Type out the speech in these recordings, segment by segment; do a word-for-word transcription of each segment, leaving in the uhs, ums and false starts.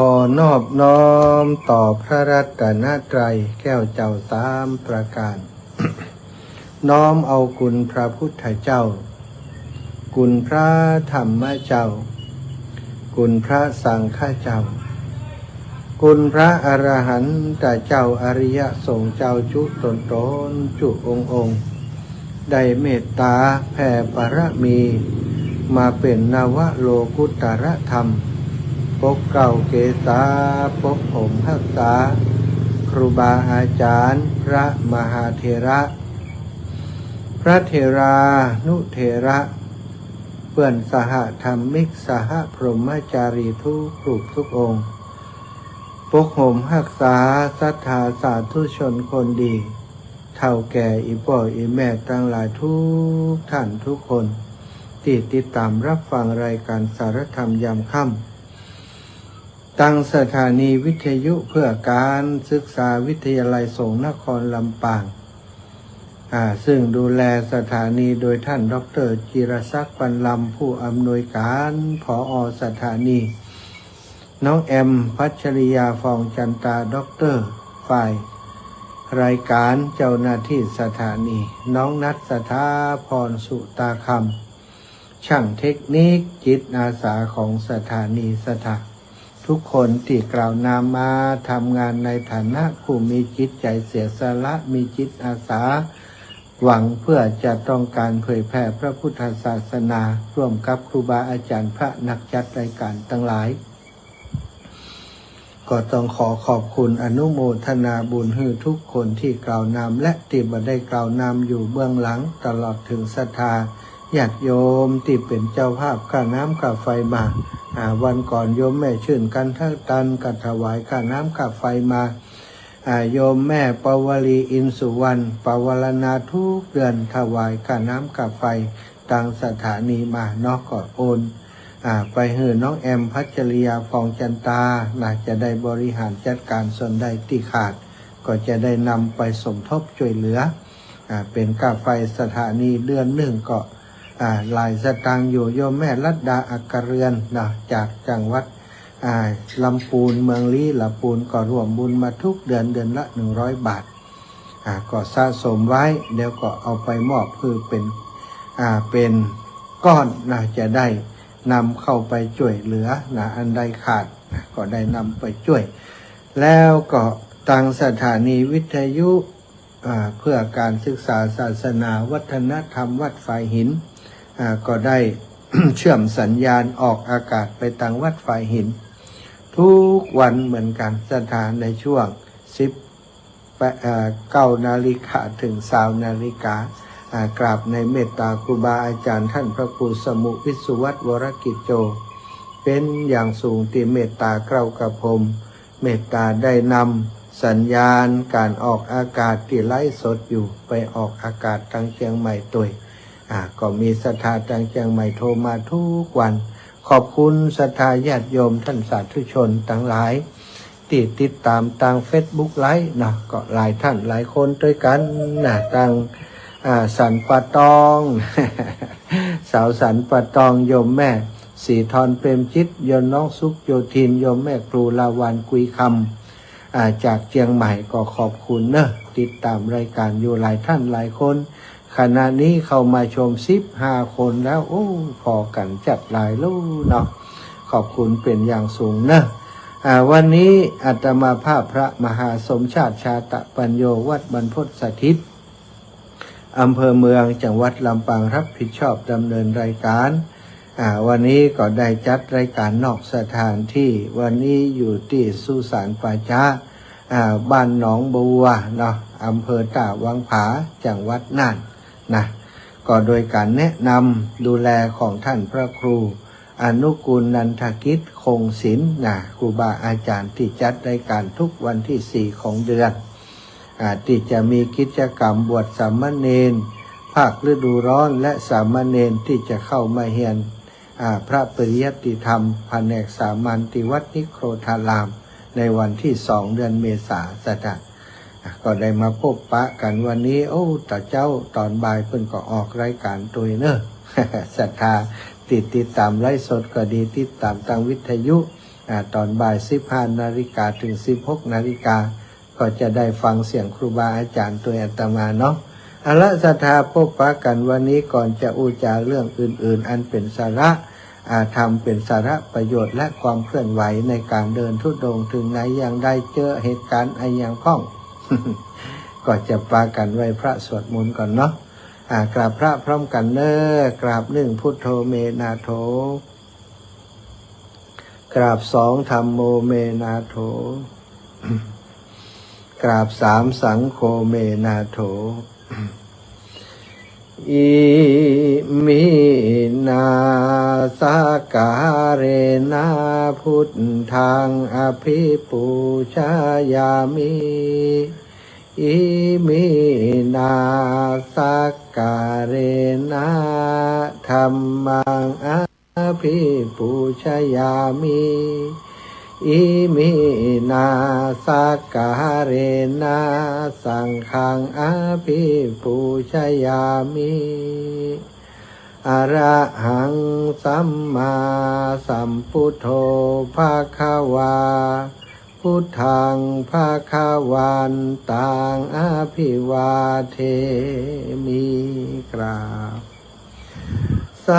ขอนอบน้อมต่อพระรัตนตรัยแก้วเจ้าสามประการ น้อมเอาคุณพระพุทธเจ้า คุณพระธรรมเจ้า คุณพระสังฆเจ้า คุณพระอรหันตเจ้า อริยสงฆ์เจ้าจุ๊ตนๆ จุ๊องค์ๆ ได้เมตตาแผ่บารมี มาเป๋นนวโลกุตตรธรรม ปกเกล้าเกษา ปกห่มฮักษา ครูบาอาจารย์ พระมหาเถระ พระเถรานุเถระ เปื้อนสหธรรมิก สหพรหมจารีทุกรูปทุกองค์ ปกห่มฮักษาศรัทธาสาธุชนคนดี เฒ่าแก่อี่ป้ออี่แม่ตังหลายทุกท่านทุกคน ตี้ติดต๋ามฮับฟังรายก๋านสารธรรมยามค่ำ ตางสถานีวิทยุเพื่อการศึกษาวิทยาลัยสงฆ์นครลำปาง อ่า ซึ่งดูแลสถานีโดยท่านด็อกเตอร์จิรศักดิ์ ปันลำ ผู้อำนวยก๋าน ผอ.สถานี น้องแอม พัชริยา ฟองจันตา ด็อกเตอร์ ฝ่ายรายก๋าน เจ้าหน้าตี้สถานี น้องนัท สถาพร สุตาคำ ช่างเทคนิคจิตอาสาของสถานี ศรัทธาทุกคนตี้กล่าวนามมาทำงานในฐานะผู้มีจิตใจ๋เสียสละ มีจิตอาสา หวังเพื่อจะต้องการเผยแผ่พระพุทธศาสนา ร่วมกับครูบาอาจารย์พระนักจัดรายก๋านตังหลาย ก็ต้องขอขอบคุณอนุโมทนาบุญหื้อทุกคนตี้กล่าวนาม และตี้บ่ได้กล่าวนามอยู่เบื้องหลัง ตลอดเถิงศรัทธาญาติโยมตี้เป๋นเจ้าภาพค่าน้ำค่าไฟมา อ่า วันก่อนโยมแม่ชื่น กันทะตัน ก็ถวายค่าน้ำค่าไฟมา อ่า โยมแม่ปวลี อินสุวรรณ ปวารณาทุกเดือน ถวายค่าน้ำค่าไฟตางสถานีมาเนาะ ก็โอน อ่า ไปหื้อน้องแอม พัชริยา ฟองจันตา น่าจะได้บริหารจัดก๋านส่วนใดตี้ขาด ก็จะได้นำไปสมทบจ้วยเหลือ อ่า เป๋นค่าไฟสถานีเดือนนึ่งก็ อ่า หลายสตางค์อยู่ โยมแม่รัตดา อัครเรือนเนาะ จากจังหวัด อ่า ลำปูน เมืองลี้ ลำปูน ก็ร่วมบุญมาทุกเดือน เดือนละหนึ่งร้อยบาท อ่า ก็สะสมไว้ เดี๋ยวก็เอาไปมอบหื้อเป๋น อ่า เป๋นก้อนนะ จะได้นำเข้าไปจ้วยเหลือนะ อันใดขาดนะ ก็ได้นำไปจ้วย แล้วก็ตางสถานีวิทยุ อ่า เพื่อการศึกษาศาสนาวัฒนธรรมวัดฝายหิน อ่า ก็ได้ เชื่อมสัญญาณออกอากาศไปตางวัดฝายหิน ทุกวันเหมือนกั๋น ศรัทธา ในช่วงสิบ แปด เอ่อ เก้านาฬิกาเถิงซาวนาฬิกา อ่า กราบในเมตตาครูบาอาจารย์ต้านพระครูสมุห์ วิศวัฒน์ วรกิจโจ เป๋นอย่างสูงตี้เมตตาเกล้ากระผม เมตตาได้นำสัญญาณก๋านออกอากาศตี้ไลฟ์สดอยู่ ไปออกอากาศตางเจียงใหม่ตวย อ่า ก็มีศรัทธาตางเจียงใหม่โทรมาทุกวัน ขอบคุณศรัทธาญาติโยมต้านสาธุชนตังหลาย ตี้ติดต๋ามตางเฟซบุ๊กไลฟ์เนาะ ก็หลายต้านหลายคนตวยกั๋นนะ ตาง อ่า สันป่าตอง สาวสันป่าตอง โยมแม่ศรีธร เปรมจิต โยมน้องสุขโยธิน โยมแม่ครูลาวรรณ กุยคำ อ่า จากเจียงใหม่ ก็ขอบคุณเนาะ ติดต๋ามรายก๋านอยู่หลายต้านหลายคน ขณะนี้เข้ามาชมสิบห้าคนแล้ว โอ้ ผ่อกั๋นจัดหลายลูกเนาะ ขอบคุณเป๋นอย่างสูงเนาะ อ่า วันนี้อาตมาภาพพระมหาสมชาติ ชาตะปัญโญ วัดบรรพตสถิต อำเภอเมือง จังหวัดลำปาง รับผิดชอบดำเนินรายก๋าน อ่า วันนี้ก็ได้จัดรายก๋านนอกสถานตี้ วันนี้อยู่ตี้สุสานป่าจ๊า อ่า บ้านหนองบัวเนาะ อำเภอต้าวังผา จังหวัดน่านนะ ก็โดยก๋านแนะนำดูแลของต้านพระครูอนุกูลนันทกิจ คงศิลป์นะ ครูบาอาจารย์ตี้จัดรายก๋านทุกวันตี้สี่ของเดือน อ่า ตี้จะมีกิจกรรมบวชสามเณรภาคฤดูร้อน และสามเณรตี้จะเข้ามาเฮียน อ่า พระปริยัติธรรมแผนกสามัญตี้วัดนิโครธาราม ในวันตี้สองเดือนเมษา ศรัทธา อ่ะ ก็ได้มาพบปะกั๋นวันนี้ โอ้ ต๋อนเจ๊าต๋อนบ่ายเปิ้นก็ออกรายก๋านตวยเนาะ ศรัทธาตี้ติดต๋ามไลฟ์สดก็ดี ติดต๋ามตางวิทยุ อ่า ต๋อนบ่ายสิบห้านาฬิกาเถิงสิบหกนาฬิกา ก็จะได้ฟังเสียงครูบาอาจ๋ารย์ตวยอาตมาเนาะ เอาละ ศรัทธาพบปะกั๋นวันนี้ ก่อนจะอู้จ๋าเรื่องอื่นๆ อันเป๋นสาระ อ่า ธรรมเป๋นสาระประโยชน์ และความเคลื่อนไหวในก๋านเดินธุดงค์ เถิงไหนยังได้เจอเหตุก๋ารณ์อะหยังพ่อง ก็จะปากั๋นไหว้พระสวดมนต์ก่อนเนาะ อ่า กราบพระพร้อมกั๋นเน้อ กราบหนึ่ง พุทโธ เม นาโถ กราบสอง ธัมโม เม นาโถ กราบสาม สังโฆ เม นาโถ อิมินา สักการะนะ พุทธัง อภิปูชยามิ อิมินา สักการะนะ ธัมมัง อภิปูชยามิ อิมินา สักการะนะ สังฆัง อภิปูชยามิ อะระหัง สัมมาสัมพุทโธ ภะคะวา พุทธัง ภะคะวันตัง อภิวาเทมิ กราบ ส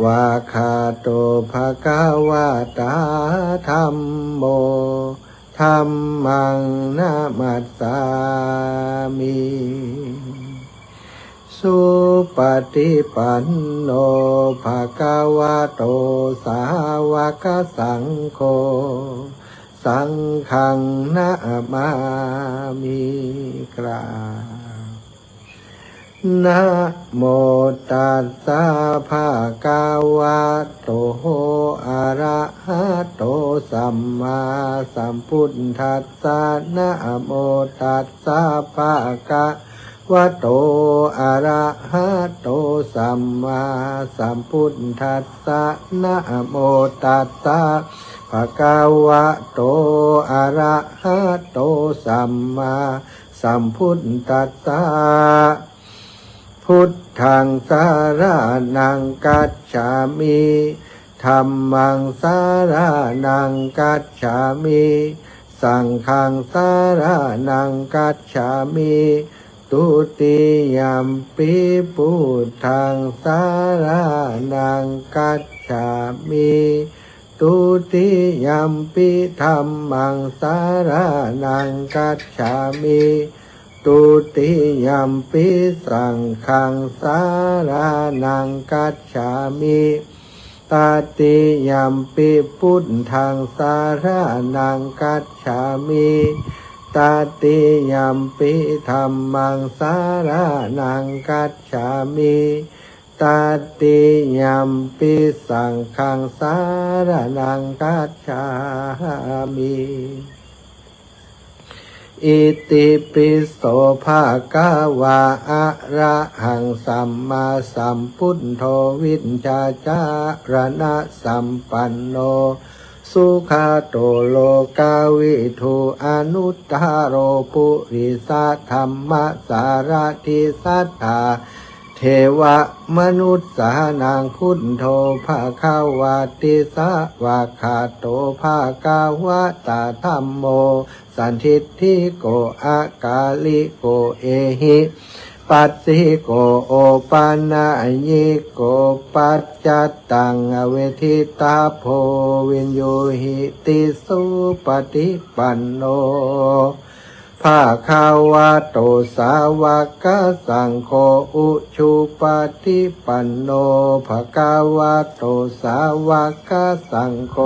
วากขาโต ภะคะวะตา ธัมโม ธัมมัง นะมัสสามิ สุปะติปันโน ภะคะวะโต สาวะกะสังโฆ สังฆัง นะมามิ กราบ นะโมตัสสะ ภะคะวะโต อะระหะโต สัมมาสัมพุทธัสสะ นะโมตัสสะ ภะคะวะโต อะระหะโต สัมมาสัมพุทธัสสะ นะโมตัสสะ ภะคะวะโต อะระหะโต สัมมาสัมพุทธัสสะ พุทธัง สะระณัง กัจฉามิ ธัมมัง สะระณัง กัจฉามิ สังฆัง สะระณัง กัจฉามิ ทุติยัมปิ พุทธัง สะระณัง กัจฉามิ ทุติยัมปิ ธัมมัง สะระณัง กัจฉามิ ทุติยัมปิ สังฆัง สะระณัง กัจฉามิ ตติยัมปิ พุทธัง สะระณัง กัจฉามิ ตติยัมปิ ธัมมัง สะระณัง กัจฉามิ ตติยัมปิ สังฆัง สะระณัง กัจฉามิ อิติปิโส ภะคะวา อะระหัง สัมมาสัมพุทโธ วิชชาจารณสัมปันโน สุขะโต โลกะวิทู อนุตตะโร ปุริสะธัมมะสารถิ สัตถา เทวะมนุสสานัง พุทโธ ภะคะวาติ สวากขาโต ภะคะวะตา ธัมโม สันทิฏฐิโก อะกาลิโก เอหิ ปัสสิโก โอปะนะยิโก ปัจจัตตัง อเวทิตะโพ วินยูหิ ติสุปะฏิปันโน ภะคะวะโต สาวะกะสังโฆ อุชุปะฏิปันโน ภะคะวะโต สาวะกะสังโฆ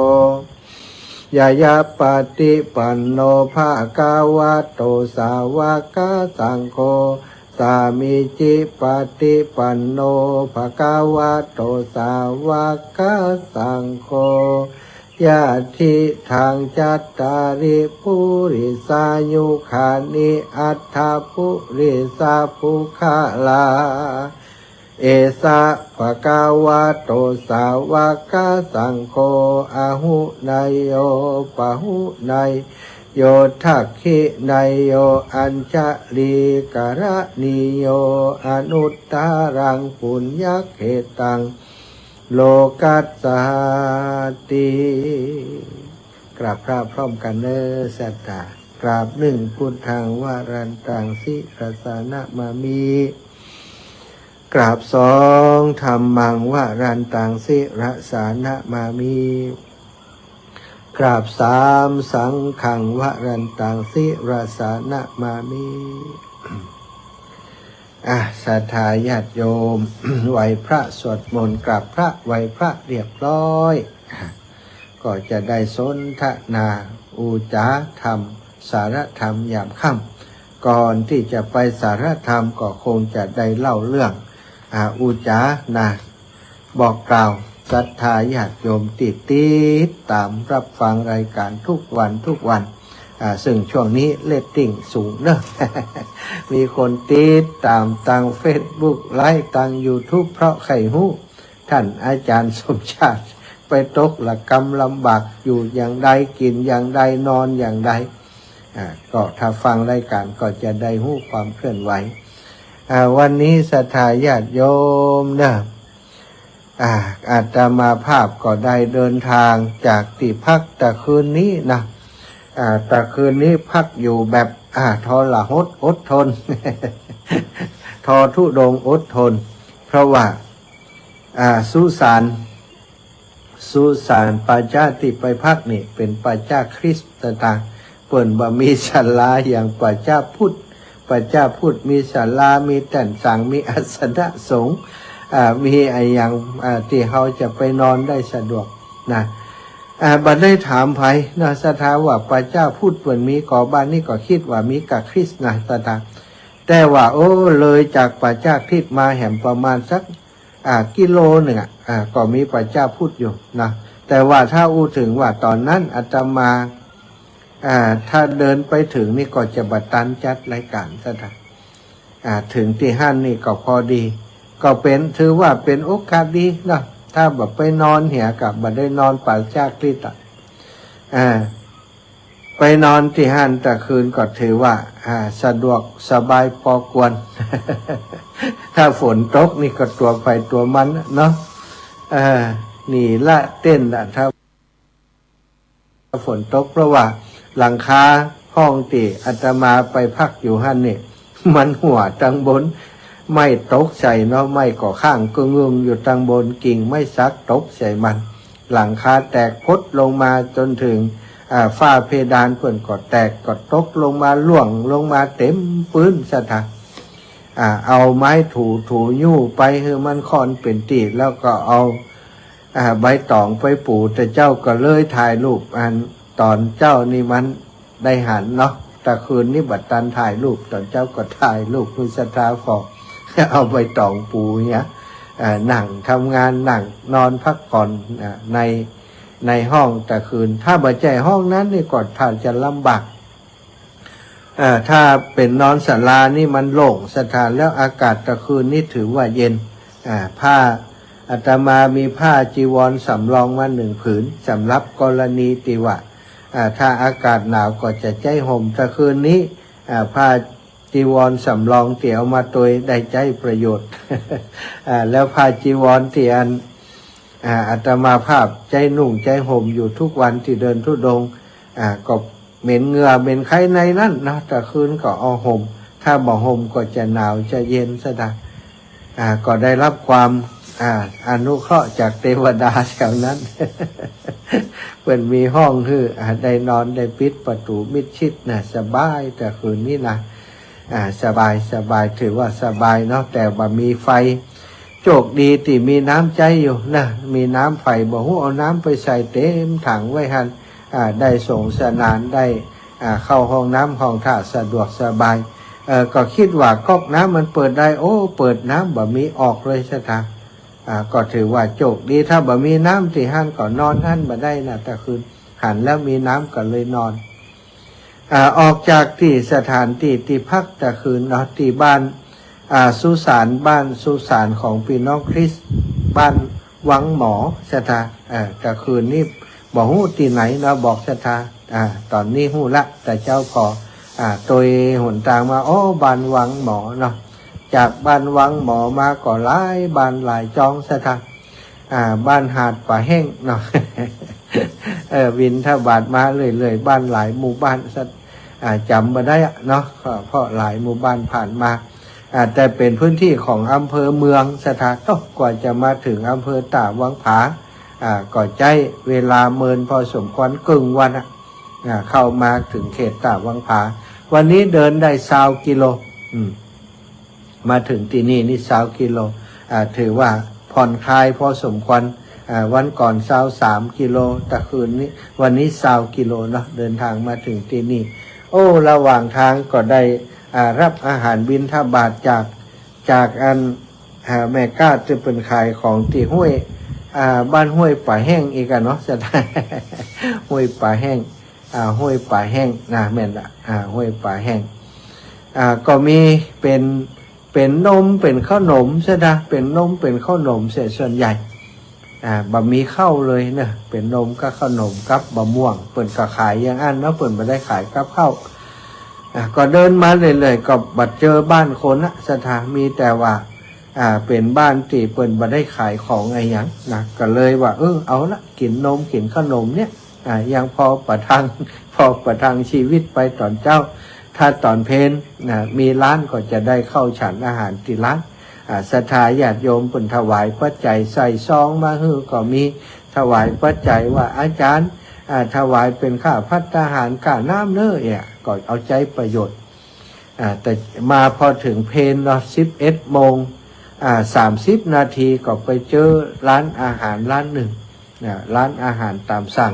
ญาณะปะฏิปันโน ภะคะวะโต สาวะกะสังโฆ สามีจิปะฏิปันโน ภะคะวะโต สาวะกะสังโฆ ญาทิทัง จัตตาริ ปุริสายุคานิ อัตถะปุริสะปุคคละ เอสะ ภะคะวะโต สาวะกะสังโฆ อาหุเนยโย ปะหุเนยโย ทักขิเนยโย อัญชลีกะระณีโย อนุตตะรัง ปุญญะเขตัง โลกัสสาติ กราบพระพร้อมกั๋นเน่อศรัทธา กราบ หนึ่ง พุทธัง วรันตัง ศิรสานะมามิ กราบ สอง ธัมมัง วรันตัง ศิรสานะมามิ กราบ สาม สังฆัง วรันตัง ศิรสานะมามิ อ่ะ ศรัทธาญาติโยม ไหว้พระสวดมนต์ กราบพระ ไหว้พระเรียบร้อย อ่ะ ก็จะได้สนทนา อุจจาธรรม สารธรรมยามค่ำ ก่อนตี้จะไปสารธรรมก็คงจะได้เล่าเรื่อง อ่า อุจจานะ บอกกล่าวศรัทธาญาติโยมตี้ติดต๋ามรับฟังรายก๋านทุกวันทุกวัน อ่า ซึ่งช่วงนี้เรตติ้งสูงเน่อ มีคนติดต๋ามตางเฟซบุ๊กไลฟ์ ตางยูทูบ เพราะใค่ฮู้ ต้านอาจ๋ารย์สมชาติ ไปตกละกำลำบากอยู่อย่างใด กิ๋นอย่างใด นอนอย่างใด อ่า ก็ถ้าฟังรายก๋านก็จะได้ฮู้ความเคลื่อนไหว อ่า วันนี้ศรัทธาญาติโยมเน่อ อ่า อาตมาภาพก็ได้เดินทางจากตี้พักตะคืนนี้นะ อ่า ตะคืนนี้พักอยู่แบบ อ่า ทรหดอดทน ทรธุดงค์อดทน เพราะว่า อ่า สุสาน สุสานป่าจ๊าตี้ไปพักนี่เป๋นป่าจ๊าคริสต์ต่างๆ เปิ้นบ่มีศาลาอย่างป่าจ๊าพุทธ ป่าจ๊าพุทธมีศาลา มีแต้นสัง มีอาสนะสงฆ์ อ่า มีอะหยัง อ่า ตี้เฮาจะไปนอนได้สะดวกนะ อ่า บ่ได้ถามใผนะศรัทธา ว่าป่าจ๊าพุทธเปิ้นมีก่อ บ่านี้ก็กึ๊ดว่ามีก้าคริสต์นะศรัทธา แต่ว่า โอ้ เลยจากป่าจ๊าคริสต์มาแหมประมาณสัก อ่า กิโลนึ่งอะ อ่า ก็มีป่าจ๊าพุทธอยู่นะ แต่ว่าถ้าอู้เถิงว่าต๋อนนั้นอาตมา อ่า ถ้าเดินไปเถิงนี่ก็จะบ่ตันจัดรายก๋านซะนะ อ่า เถิงตี้หั้นนี่ก็พอดี ก็เป๋น ถือว่าเป๋นโอกาสดีนะ ถ้าบ่ไปนอนเหียก็บ่ได้นอนป่าจ๊าคริสต์อะ อ่า ไปนอนตี้หั้นตะคืนก็ถือว่า อ่า สะดวกสบายปอควร ถ้าฝนตกนี่ก็ตั๋วใผตั๋วมันเนาะ เออ หนีละเต้นละ ถ้าฝนตก เพราะว่าหลังคาห้องตี้อาตมาไปพักอยู่หั้นนี่ มันหัวตังบน ไม้ตกใส่เนาะ ไม้ก็ค้างกึ้งๆ อยู่ตังบน กิ่งไม้สักตกใส่มัน หลังคาแตกพดลงมาจ๋นเถิง อ่า ฝ้าเพดานเปิ้นก็แตก ก็ตกลงมา ร่วงลงมาเต๋มปื๊นซะถะ อ่า เอาไม้ถูถูยู้ไปหื้อมันค่อนเป๋นตี้ แล้วก็เอา อ่า ใบต๋องไปปู แต่เจ้าก็เลยถ่ายรูป อันต๋อนเจ๊านี่มันได้หันเนาะ ตะคืนนี้บ่ตันถ่ายรูป ต๋อนเจ๊าก็ถ่ายรูปหื้อศรัทธาผ่อง เอาใบต๋องปูเนี่ย อ่า นั่งทำงาน นั่งนอนพักผ่อน อ่า ใน ในห้องตะคืน ถ้าบ่ใจ้ห้องนั้นนี่ก็ถ้าจะลำบาก เอ่อ ถ้าเป๋นนอนศาลานี่มันโล่งศรัทธา แล้วอากาศตะคืนนี้ถือว่าเย็น อ่า ผ้า อาตมามีผ้าจีวรสำรองมาหนึ่งผืน สำหรับกรณีตี้ว่า อ่า ถ้าอากาศหนาวก็จะใจ๊ห่ม ตะคืนนี้ อ่า ผ้าจีวรสำรองตี้เอามาตวยได้ใจ๊ประโยชน์ อ่า แล้วผ้าจีวรตี้อัน อ่า อาตมาภาพใจ๊นุ่งใจ๊ห่มอยู่ทุกวันตี้เดินธุดงค์ อ่า ก็เหม็นเหงื่อเหม็นไคในนั้นนะ ตะคืนก็เอาห่ม ถ้าบ่ห่มก็จะหนาวจะเย็นซะถะ อ่า ก็ได้รับความ อ่า อนุเคราะห์จากเตวดาแถวนั้น เปิ้นมีห้องหื้อ อ่า ได้นอน ได้ปิดประตู๋มิดชิดนะ สบายตะคืนนี้นะ อ่า สบาย สบาย ถือว่าสบายเนาะ แต่บ่มีไฟ โจคดีตี้มีน้ำใจ๊อยู่นะ มีน้ำใฝ่ บ่ฮู้เอาน้ำไปใส่เต๋มถังไว้หั้น อ่า ได้สงสนาน ได้ อ่า เข้าห้องน้ำห้องท่าสะดวกสบาย เอ่อ ก็กึ๊ดว่าก๊อกน้ำมันเปิดได้ โอ้ เปิดน้ำบ่มีออกเลยศรัทธา อ่า ก็ถือว่าโจคดี ถ้าบ่มีน้ำตี้หั้นก็นอนหั้นบ่ได้นะ ตะคืนหันแล้วมีน้ำก็เลยนอน อ่า ออกจากตี้สถานตี้ตี้พักตะคืนเนาะ ตี้บ้าน อ่า สุสาน บ้านสุสานของปี้น้องคริสต์ บ้านวังหมอศรัทธา อ่า ตะคืนนี้บ่ฮู้ตี้ไหนเนาะ บอกศรัทธา อ่า ต๋อนนี้ฮู้ละ แต่เจ๊าผ่อง อ่า ตวยหนตางมา โอ้ บ้านวังหมอเนาะ จากบ้านวังหมอมาก็หลายบ้านหลายจองศรัทธา อ่า บ้านหาดป่าแห้งเนาะ เออ บิณฑบาตมาเรื่อยๆ บ้านหลายหมู่บ้าน สัต อ่า จ๋ำบ่ได้อะเนาะ ก็เพราะหลายหมู่บ้านผ่านมา อ่า แต่เป๋นพื้นตี้ของอำเภอเมือง ศรัทธา โอ้ กว่าจะมาเถิงอำเภอต้าวังผา อ่า ก็ใจ๊เวลาเมินพอสมควร เกิ่งวันอะ อ่า เข้ามาเถิงเขตต้าวังผา วันนี้เดินได้ซาวกิโล อืม มาเถิงตี้นี่นี่ซาวกิโล อ่า ถือว่าผ่อนคลายพอสมควร อ่า วันก่อนซาวสามกิโล ตะคืนนี้ วันนี้ซาวกิโลเนาะ เดินทางมาเถิงตี้นี่ โอ้ ระหว่างทางก็ได้ อ่า ฮับอาหารบิณฑบาตจาก จากอัน อ่า แม่ก๊าตี้เปิ้นขายของตี้ห้วย อ่า บ้านห้วยป๋าแห้งอีกอะเนาะ ศรัทธา ห้วยป๋าแห้ง อ่า ห้วยป๋าแห้งนะ แม่นละ อ่า ห้วยป๋าแห้ง อ่า ก็มีเป๋น เป๋นนม เป๋นข้าวหนม ศรัทธา เป๋นนม เป๋นข้าวหนมเสียส่วนใหญ่ อ่า บ่มีข้าวเลยเนาะ เป๋นนมกับข้าวหนมกับบะม่วง เปิ้นก็ขายอย่างอั้นเนาะ เปิ้นบ่ได้ขายกับข้าว อ่า ก็เดินมาเรื่อยๆ ก็บ่เจอบ้านคนนะ ศรัทธา มีแต่ว่า อ่า เป๋นบ้านตี้เปิ้นบ่ได้ขายของอะหยังนะ ก็เลยว่า เออ เอาละ กิ๋นนม กิ๋นข้าวหนมเนี่ย อ่า ยังพอประทัง พอประทังชีวิตไปต๋อนเจ๊า ถ้าต๋อนเพลนะ มีร้านก็จะได้เข้าฉันอาหารตี้ร้าน อ่า ศรัทธาญาติโยมเปิ้นถวายปัจจัยใส่ซองมาหื้อก็มี ถวายปัจจัยว่า อาจ๋ารย์ อ่า ถวายเป๋นค่าภัตตาหาร ค่าน้ำเน้อ เนี่ย ก็เอาใจ๊ประโยชน์ อ่า แต่มาพอเถิงเพลเนาะ สิบเอ็ดโมง อ่า สามสิบนาทีก็ไปเจอร้านอาหารร้านนึ่ง อ่า ร้านอาหารต๋ามสั่ง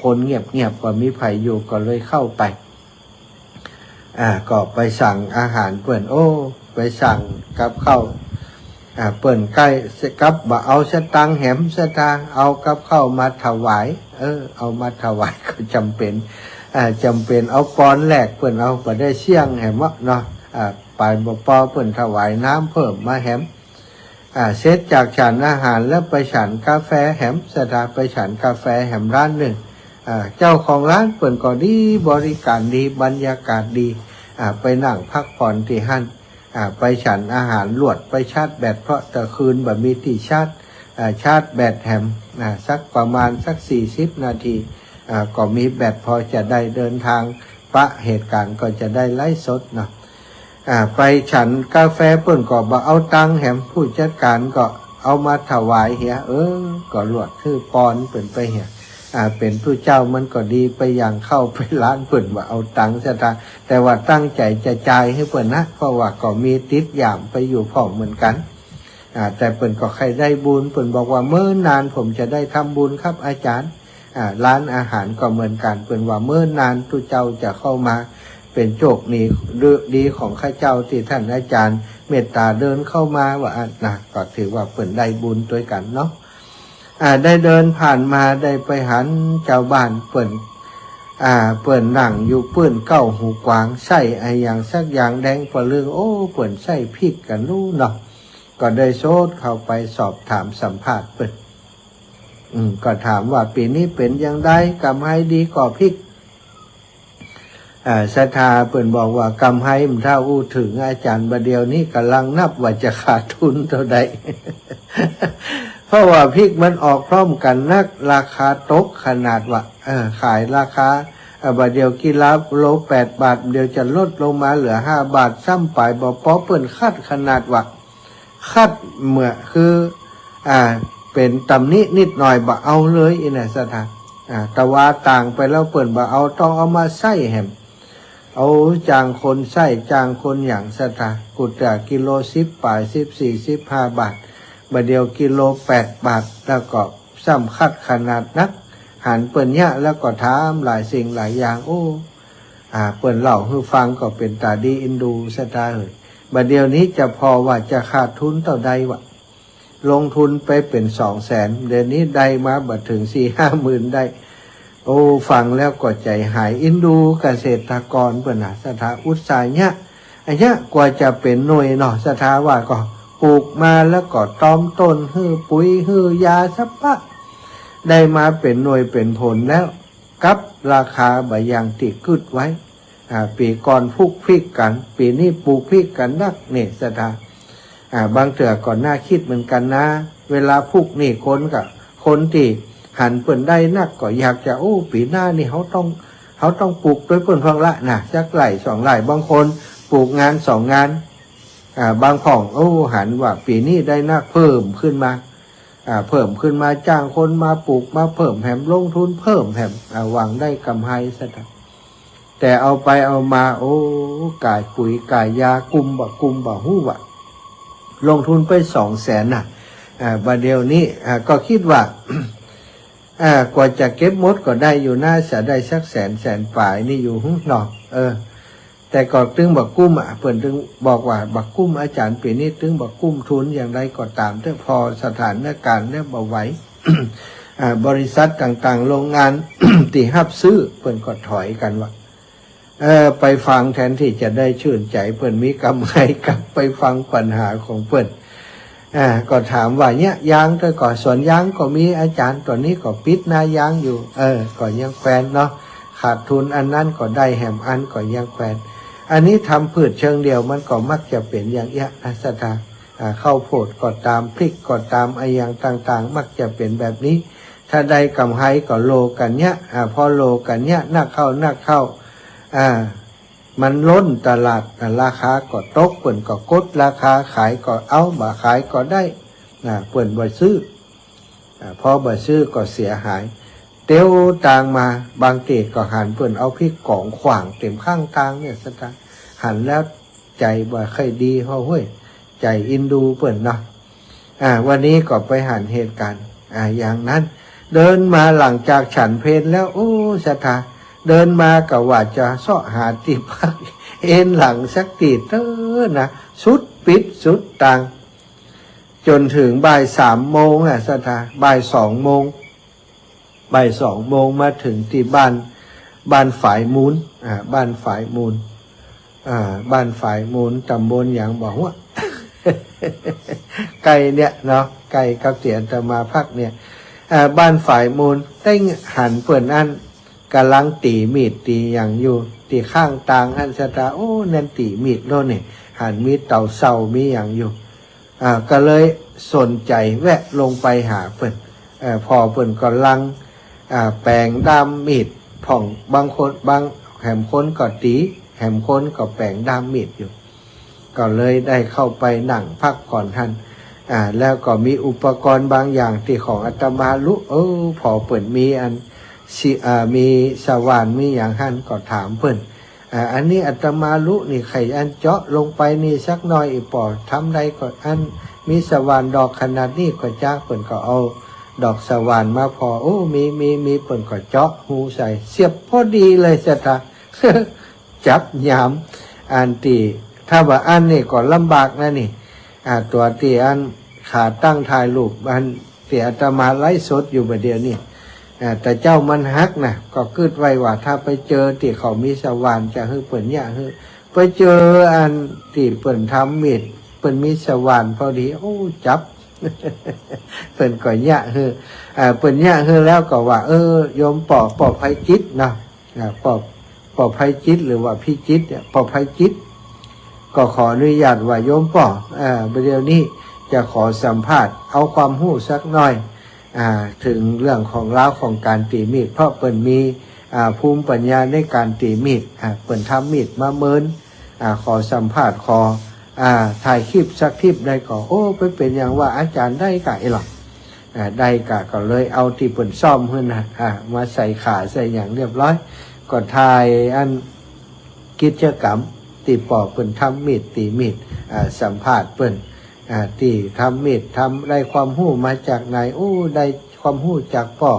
คนเงียบๆ บ่มีใผอยู่ ก็เลยเข้าไป อ่า ก็ไปสั่งอาหารเปิ้น โอ้ ไปสั่งกับข้าว อ่า เปิ้นใก้กับบ่เอาสตางค์แหม ศรัทธา เอากับข้าวมาถวาย เออ เอามาถวายก็จ๋ำเป๋น อ่า จ๋ำเป๋นเอาปอนแลก เปิ้นเอาบ่ได้เสี้ยงแหมเนาะ อ่า ไปบ่ปอเปิ้นถวายน้ำเพิ่มมาแหม อ่า เสร็จจากฉันอาหารแล้วไปฉันกาแฟแหม ศรัทธา ไปฉันกาแฟแหมร้านนึ่ง อ่า เจ้าของร้านเปิ้นก็ดี บริการดี บรรยากาศดี อ่า ไปนั่งพักผ่อนตี้หั้น อ่า ไปฉันอาหารลวด ไปชาร์จแบต เพราะตะคืนบ่มีตี้ชาร์จ อ่า ชาร์จแบตแหม อ่า สักประมาณสักสี่สิบนาที อ่า ก็มีแบตพอจะได้เดินทาง ปะเหตุการณ์ก็จะได้ไลฟ์สดเนาะ อ่า ไปฉันกาแฟเปิ้นก็บ่เอาตังค์แหม ผู้จัดการก็เอามาถวายเหีย เออ ก็ลวดหื้อปอนเปิ้นไปเหีย อ่า เป๋นตุ๊เจ้ามันก็ดี ไปหยั่งเข้าไปร้านเปิ้นบ่เอาตังค์ ศรัทธา แต่ว่าตั้งใจ๋จะจ่ายหื้อเปิ้นนะ เพราะว่าก็มีติดยามไปอยู่พ่องเหมือนกั๋น อ่า แต่เปิ้นก็ใค่ได้บุญ เปิ้นบอกว่า เมินนานผมจะได้ทำบุญครับอาจ๋ารย์ อ่า ร้านอาหารก็เหมือนกั๋น เปิ้นว่า เมินนานตุ๊เจ้าจะเข้ามา เป๋นโจคดี ดีของข้าเจ้าตี้ท่านอาจ๋ารย์เมตต๋าเดินเข้ามา ว่าอั้นนะ ก็ถือว่าเปิ้นได้บุญตวยกั๋นเนาะ อ่า ได้เดินผ่านมา ได้ไปหันจาวบ้านเปิ้น อ่า เปิ้นนั่งอยู่ปื้นเก๊าหูกวาง ใส้อะหยังสักอย่างแดงปะลึง โอ้ เปิ้นใส้พริกกั๋นลู้เนาะ ก็ได้โซดเข้าไปสอบถามสัมภาษณ์เปิ้น อืม ก็ถามว่า ปี๋นี้เป๋นอย่างใด กำไรดีก่อพริก อ่า ศรัทธาเปิ้นบอกว่า กำไรบ่เต้าอู้เถิงอาจ๋ารย์ บ่าเดี่ยวนี้ก่ำลังนับว่าจะขาดทุนเต้าใด เพราะว่าพริกมันออกพร้อมกั๋นนัก ราคาตกขนาดว่า เออ ขายราคา อ่า บ่าเดี่ยวกิโลแปดบาท เดี๋ยวจะลดลงมาเหลือห้าบาท ซ้ำไปบ่ปอเปิ้นคัดขนาดว่า คัดเมื่อคือ อ่า เป๋นตำหนินิดหน่อยบ่เอาเลยอี้นะศรัทธา อ่า ตะวาต่างไปแล้วเปิ้นบ่เอา ต้องเอามาใส้แหม เอาจ้างคนใส้ จ้างคนหยังศรัทธา กุเตื้อกิโลสิบป๋าย สิบสี่ สิบห้าบาท บ่าเดี่ยวกิโลแปดบาท แล้วก็ซ้ำคัดขนาดนัก หันเปิ้นเยียะแล้วก็ถามหลายสิ่งหลายอย่าง โอ้ อ่า เปิ้นเล่าหื้อฟังก็เป๋นต๋าดีอินดูศรัทธาเอ๋ย บ่าเดี่ยวนี้จะผ่อว่าจะขาดทุนเต้าใดวะ ลงทุนไปเป๋นสองแสน เดี๋ยวนี้ได้มาบ่เถิงสี่ห้าหมื่นได้ โอ้ ฟังแล้วก็ใจ๋หายอินดูเกษตรกรเปิ้นนะศรัทธา อุตส่าห์เยียะ อะเยียะกว่าจะเป๋นหน่วยเนาะศรัทธา ว่าก็ปลูกมาแล้วก็ตอมต้น หื้อปุ๋ย หื้อยาสะปะ ได้มาเป๋นหน่วยเป๋นผลแล้ว กับราคาบ่อย่างตี้กึ๊ดไว้ อ่า ปี๋ก่อนปลูกพริกกั๋น ปี๋นี้ปลูกพริกกั๋นนัก นี่ศรัทธา อ่า บางเตื้อก็น่าคิดเหมือนกั๋นนะ เวลาปลูกนี่คนก็ คนตี้ หันเปิ้นได้นักก็อยากจะ โอ้ ปี๋หน้านี่เฮาต้อง เฮาต้องปลูกตวยเปิ้นพ่องละนะ สักไร่สองไร่ บางคนปลูกงานสองงาน อ่า บางพ่อง โอ้ หันว่าปี๋นี้ได้นัก เพิ่มขึ้นมา อ่า เพิ่มขึ้นมา จ้างคนมาปลูกมาเพิ่มแหม ลงทุนเพิ่มแหม อ่า หวังได้กำไรซะ แต่เอาไปเอามา โอ้ ก๋าปุ๋ยก๋ายา กุ้มบ่ากุ้มบ่ฮู้ว่า ลงทุนไปสองแสนน่ะ อ่า บ่าเดี่ยวนี้ อ่า ก็กึ๊ดว่า อ่า กว่าจะเก็บหมดก็ได้อยู่นะ จะได้สักแสน แสนป๋ายนี่อยู่ หึ เนาะ เออ แต่ก็ตึงบ่ากุ้มอะ เปิ้นตึงบอกว่า บ่ากุ้ม อาจ๋ารย์ ปี๋นี้ตึงบ่ากุ้มทุน อย่างไรก็ต๋ามเต๊อะ ผ่อสถานการณ์แล้วบ่ไหว อ่า บริษัทต่างๆ โรงงาน ตี้ฮับซื้อ เปิ้นก็ถอยกั๋นว่า เออ ไปฟังแทนตี้จะได้จื้นใจ๋ เปิ้นมีกำไร กลับไปฟังปัญหาของเปิ้น อ่า ก็ถามว่า เนี่ย ยางตวยก่อ สวนยางก็มี อาจ๋ารย์ ต๋อนนี้ก็ปิดหน้ายางอยู่ เออ ก็ยังแควนเนาะ ขาดทุนอันนั้นก็ได้แหมอัน ก็ยังแควน อันนี้ทำพืชเชิงเดี่ยวมันก็มักจะเป๋นอย่างเอี้ยนะ ศรัทธา อ่า ข้าวโพดก็ต๋าม พริกก็ต๋าม อะหยังต่างๆ มักจะเป๋นแบบนี้ ถ้าได้กำไรก็โลกั๋นเนี่ย อ่า พอโลกั๋นเนี่ย นักเข้า นักเข้า อ่า มันล้นตลาด อ่า ราคาก็ตก เปิ้นก็กดราคา ขายก็เอา บ่ขายก็ได้ อ่า เปิ้นบ่ซื้อ อ่า พอบ่ซื้อก็เสียหาย เตียวตางมา บางเกตก็หันเปิ้นเอาพริกก๋องขว้างเต็มข้างตางเนี่ย ศรัทธา หันแล้วใจ๋บ่ค่อยดี เฮ้ย ใจ๋อินดูเปิ้นเนาะ อ่า วันนี้ก็ไปหันเหตุก๋ารณ์ อ่า อย่างนั้น เดินมาหลังจากฉันเพลแล้ว โอ้ ศรัทธา เดินมาก็ว่าจะเซาะหาตี้พัก เอนหลังสักตี้เต๊อะนะ สุดปิ๊ดสุดตาง จ๋นเถิงบ่ายสามโมงอะ ศรัทธา บ่ายสองโมง บ่ายสองโมงมาเถิงตี้บ้าน บ้านฝายมูล อ่า บ้านฝายมูล อ่า บ้านฝายมูล ต๋ำบลหยังบ่ฮู้ ใก้เนี่ยเนาะ ใก้กับตี้อาตมาพักเนี่ย อ่า บ้านฝายมูล เต๊งหันเปิ้นอั้น ก่ำลังตี๋มีดตี๋หยังอยู่ ตี้ข้างตางอั้น ศรัทธา โอ้ นั่นตี๋มีดโลดนี่ หันมีเต๋าเซ้ามีหยังอยู่ อ่า ก็เลยสนใจ๋แวะลงไปหาเปิ้น เอ่อ ผ่อเปิ้นก่ำลัง อ่า แป๋งด้ามมีดพ่อง บางคน บาง แหมคนก็ตี๋ แหมคนก็แป๋งด้ามมีดอยู่ ก็เลยได้เข้าไปนั่งพักก่อนหั้น อ่า แล้วก็มีอุปกรณ์บางอย่างตี้ของอาตมาลุ เออ ผ่อเปิ้นมีอัน สิ อ่า มีสว่านมีหยังหั้น ก็ถามเปิ้น อ่า อันนี้อาตมาลุนี่ ใค่อันเจาะลงไปนี่สักหน่อย อี่ป้อ ทำได้ก่อ อันมีสว่านดอกขนาดนี้ก่อจ๊ะ เปิ้นก็เอาดอกสว่านมาผ่อ โอ้ มี มี มี เปิ้นก็เจาะฮูใส่ เสียบพอดีเลย ศรัทธา จับยาม อันตี้ ถ้าบ่าอั้นนี่ก็ลำบากนะนี่ อ่า ตั๋วตี้อันขาตั้งถ่ายรูป อันตี้อาตมาไลฟ์สดอยู่บ่าเดี่ยวนี้ อ่า แต่เจ้ามันหักนะ ก็กึ๊ดไว้ว่าถ้าไปเจอตี้เขามีสว่านจะหื้อเปิ้นเยียะหื้อ ไปเจออันตี้เปิ้นทำมีด เปิ้นมีสว่านพอดี โอ้ จับ เปิ้นก็เยียะหื้อ อ่า เปิ้นเยียะหื้อแล้วก็ว่า เออ โยมป้อ ป้อไพจิตรเนาะ อ่า ป้อ ป้อไพจิตร หรือว่าพี่จิตรเนี่ย ป้อไพจิตร ก็ขออนุญาตว่าโยมป้อ อ่า บ่าเดี่ยวนี้จะขอสัมภาษณ์ เอาความฮู้สักหน่อย อ่า เถิงเรื่องของราวของก๋านตี๋มีด เพราะเปิ้นมี อ่า ภูมิปัญญาในก๋านตี๋มีด อ่า เปิ้นทำมีดมาเมิน อ่า ขอสัมภาษณ์ ขอ อ่า ถ่ายคลิปสักคลิปได้ก่อ โอ้ ไปเป๋นอย่างว่าอาจ๋ารย์ได้ก่ะ เอ้ยหรอ อ่า ได้ก่ะ ก็เลยเอาตี้เปิ้นซ่อมหื้อนะ อ่า มาใส่ขาใส่หยังเรียบร้อย ก็ถ่ายอันกิจกรรมตี้ป้อเปิ้นทำมีดตี๋มีด อ่า สัมภาษณ์เปิ้น อ่า ตี้ทำมีด ทำได้ความฮู้มาจากไหน โอ้ ได้ความฮู้จากป้อ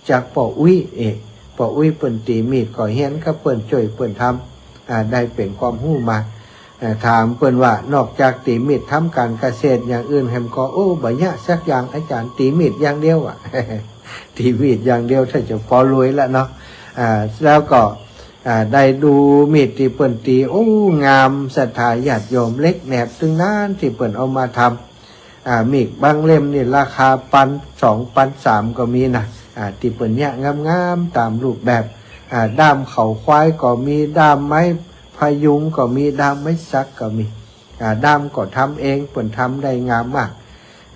จากป้ออุ๊ย เอ๊ะ ป้ออุ๊ยเปิ้นตี๋มีดก็เฮียนกับเปิ้น จ้วยเปิ้นทำ อ่า ได้เป๋นความฮู้มา เอ่อ ถามเปิ้นว่านอกจากตี๋มีดทำก๋านเกษตรอย่างอื่นแหมก่อ โอ้ บ่เยียะสักอย่าง อาจ๋ารย์ ตี๋มีดอย่างเดียวอะ ตี๋มีดอย่างเดียวถ้าจะปอรวยละเนาะ อ่า แล้วก็ อ่า ได้ดูมีดตี้เปิ้นตี๋ โอ้ งาม ศรัทธาญาติโยม เหล็กแหนบตึงนั้นตี้เปิ้นเอามาทำ อ่า มีดบางเล่มนี่ราคาปันสองปันสามก็มีนะ อ่า ตี้เปิ้นเยียะงามๆ ต๋ามรูปแบบ อ่า ด้ามเขาควายก็มี ด้ามไม้พยุงก็มี ด้ามไม้สักก็มี อ่า ด้ามก็ทำเอง เปิ้นทำได้งามมาก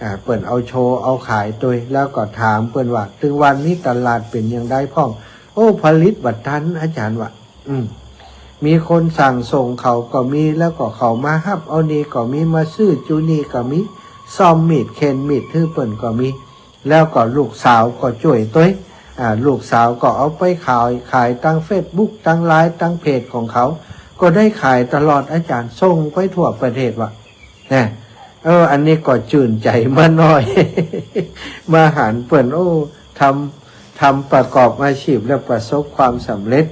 อ่า เปิ้นเอาโชว์เอาขายตวย แล้วก็ถามเปิ้นว่า ตึงวันนี้ตลาดเป๋นอย่างใดพ่อง โอ้ ผลิตบ่ตันอาจ๋ารย์ ว่า อืม มีคนสั่งส่งเขาก็มี แล้วก็เขามาฮับเอานี่ก็มี มาซื้อจุนี่ก็มี ซ่อมมีด เข็นมีดหื้อเปิ้นก็มี แล้วก็ลูกสาวก็จ้วยตวย อ่า ลูกสาวก็เอาไปขาย ขายตางเฟซบุ๊ก ตางไลน์ ตางเพจของเขา ก็ได้ขายตลอดอาจ๋ารย์ ส่งไปทั่วประเทศว่ะ นะ เออ อันนี้ก็จื้นใจ๋มาหน้อย มาหันเปิ้น โอ้ ทำ ทำประกอบอาชีพแล้วประสบความสำเร็จ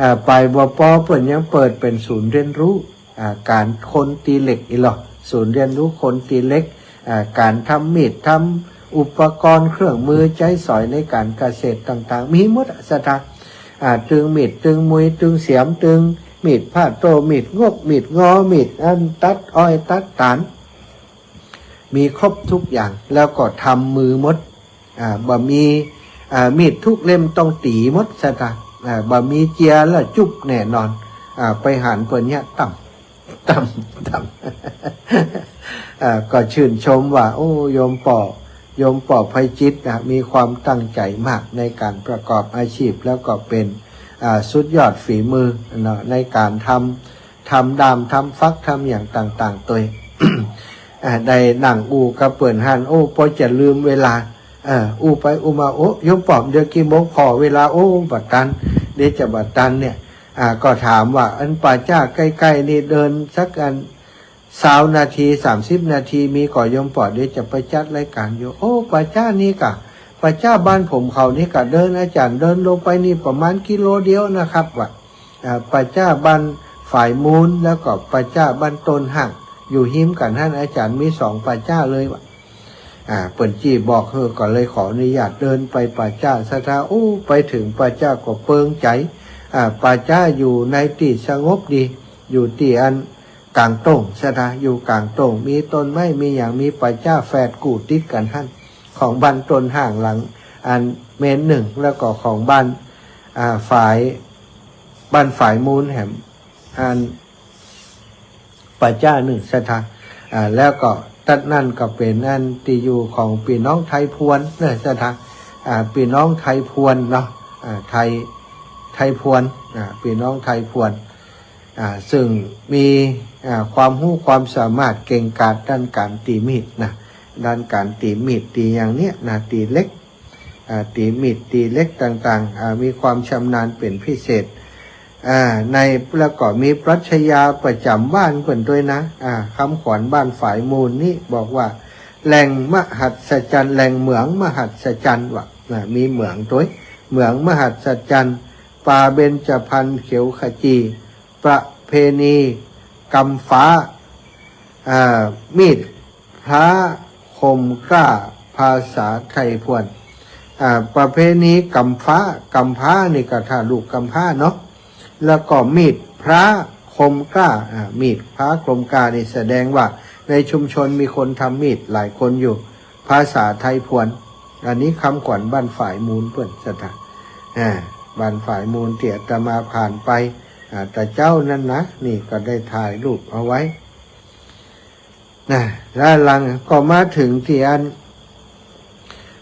อ่า ไปบ่ปอ เปิ้นยังเปิดเป๋นศูนย์เรียนรู้ อ่า ก๋านคนตี๋เหล็กอีหลอ ศูนย์เรียนรู้คนตี๋เหล็ก อ่า ก๋านทำมีด ทำอุปกรณ์เครื่องมือใจ๊สอยในก๋านเกษตรต่างๆ มีหมดอะศรัทธา อ่า ตึงมีด ตึงมุย ตึงเสียม ตึงมีดพาดโต้ มีดงบ มีดงอ มีดอันตัดอ้อยตัดต๋าล มีครบทุกอย่าง แล้วก็ทำมือหมด อ่า บ่มี อ่า มีดทุกเล่มต้องตี๋หมดศรัทธา อ่า บ่มีเจียและจุบแน่นอน อ่า ไปหันเปิ้นเนี่ยต่ำ ต่ำ ต่ำ อ่า ก็จื้นชมว่า โอ้ โยมป้อ โยมป้อไพจิตรนะ มีความตั้งใจ๋มากในก๋านประกอบอาชีพ แล้วก็เป๋น อ่า สุดยอดฝีมือเนาะ ในก๋านทำ ทำด้าม ทำฝัก ทำอย่างต่างๆ ตวย อ่า ได้นั่งอู้กับเปิ้นหั้น โอ้ ปอจะลืมเวลา เออ อู้ไปอู้มา โอ้ โยมป้อม เดี๋ยวกี่โมงผ่อเวลา โอ้ บ่ตัน เดี๋ยวจะบ่ตันเนี่ย อ่า ก็ถามว่า อันป่าจ๊าใก้ๆ นี่เดินสักอัน ซาวนาที สามสิบนาที มีก่อโยมป้อ เดี๋ยวจะไปจัดรายก๋านอยู่ โอ้ ป่าจ๊านี่ก่ะ ป่าจ๊าบ้านผมเขานี่ก่ะ เดิน อาจ๋ารย์ เดินลงไปนี่ประมาณกิโลเดียวนะครับ ว่า อ่า ป่าจ๊าบ้านฝายมูล แล้วก็ป่าจ๊าบ้านต้นฮ้าง อยู่ฮิมกั๋นหั้น อาจ๋ารย์ มีสองป่าจ๊าเลยว่ะ อ่า เปิ้นจี้บอก เออ ก็เลยขออนุญาตเดินไปป่าจ๊าศรัทธา โอ้ ไปเถิงป่าจ๊าก็เปิงใจ๋ อ่า ป่าจ๊าอยู่ในตี้สงบดี อยู่ตี้อันก๋างโต้งศรัทธา อยู่ก๋างโต้ง มีต้นไม้ มีหยัง มีป่าจ๊าแฝดกู้ติดกั๋นหั้น ของบ้านต้นฮ้างหลังอันเมนนึ่ง แล้วก็ของบ้าน อ่า ฝาย บ้านฝายมูลแหม อันป่าจ๊านึ่งศรัทธา อ่า แล้วก็ตัดนั้นก็เป๋นอันตี้อยู่ของปี้น้องไทยพวนเนาะศรัทธา อ่า ปี้น้องไทยพวนเนาะ อ่า ไทย ไทยพวน อ่า ปี้น้องไทยพวน อ่า ซึ่งมี อ่า ความฮู้ความสามารถเก่งกาจด้านก๋านตี๋มีดนะ ด้านก๋านตี๋มีด ตี๋อย่างเนี้ยนะ ตี๋เหล็ก อ่า ตี๋มีด ตี๋เหล็กต่างๆ อ่า มีความชำนาญเป๋นพิเศษ อ่า ใน แล้วก็มีปรัชญาประจ๋ำบ้านเปิ้นตวยนะ อ่า คำขวัญบ้านฝายมูลนี้บอกว่า แหล่งมหัศจรรย์ แหล่งเหมืองมหัศจรรย์ว่ะ อ่า มีเหมืองตวย เหมืองมหัศจรรย์ ป่าเบญจพรรณเขียวขจี ประเพณีกำฟ้า อ่า มีดพร้าคมกล้า ภาษาไทยพวน อ่า ประเพณีกำฟ้า กำพร้านี่ก็ถ้าลูกกำพร้าเนาะ แล้วก็มีดพร้าคมกล้า อ่า มีดพร้าคมกล้านี่แสดงว่าในชุมชนมีคนทำมีดหลายคนอยู่ ภาษาไทยพวน อันนี้คำขวัญบ้านฝายมูลเปิ้นศรัทธา อ่า บ้านฝายมูลตี้อาตมาผ่านไป อ่า แต่เจ๊านั้นนะ นี่ก็ได้ถ่ายรูปเอาไว้ นะ แล้วหลังก็มาเถิงตี้อัน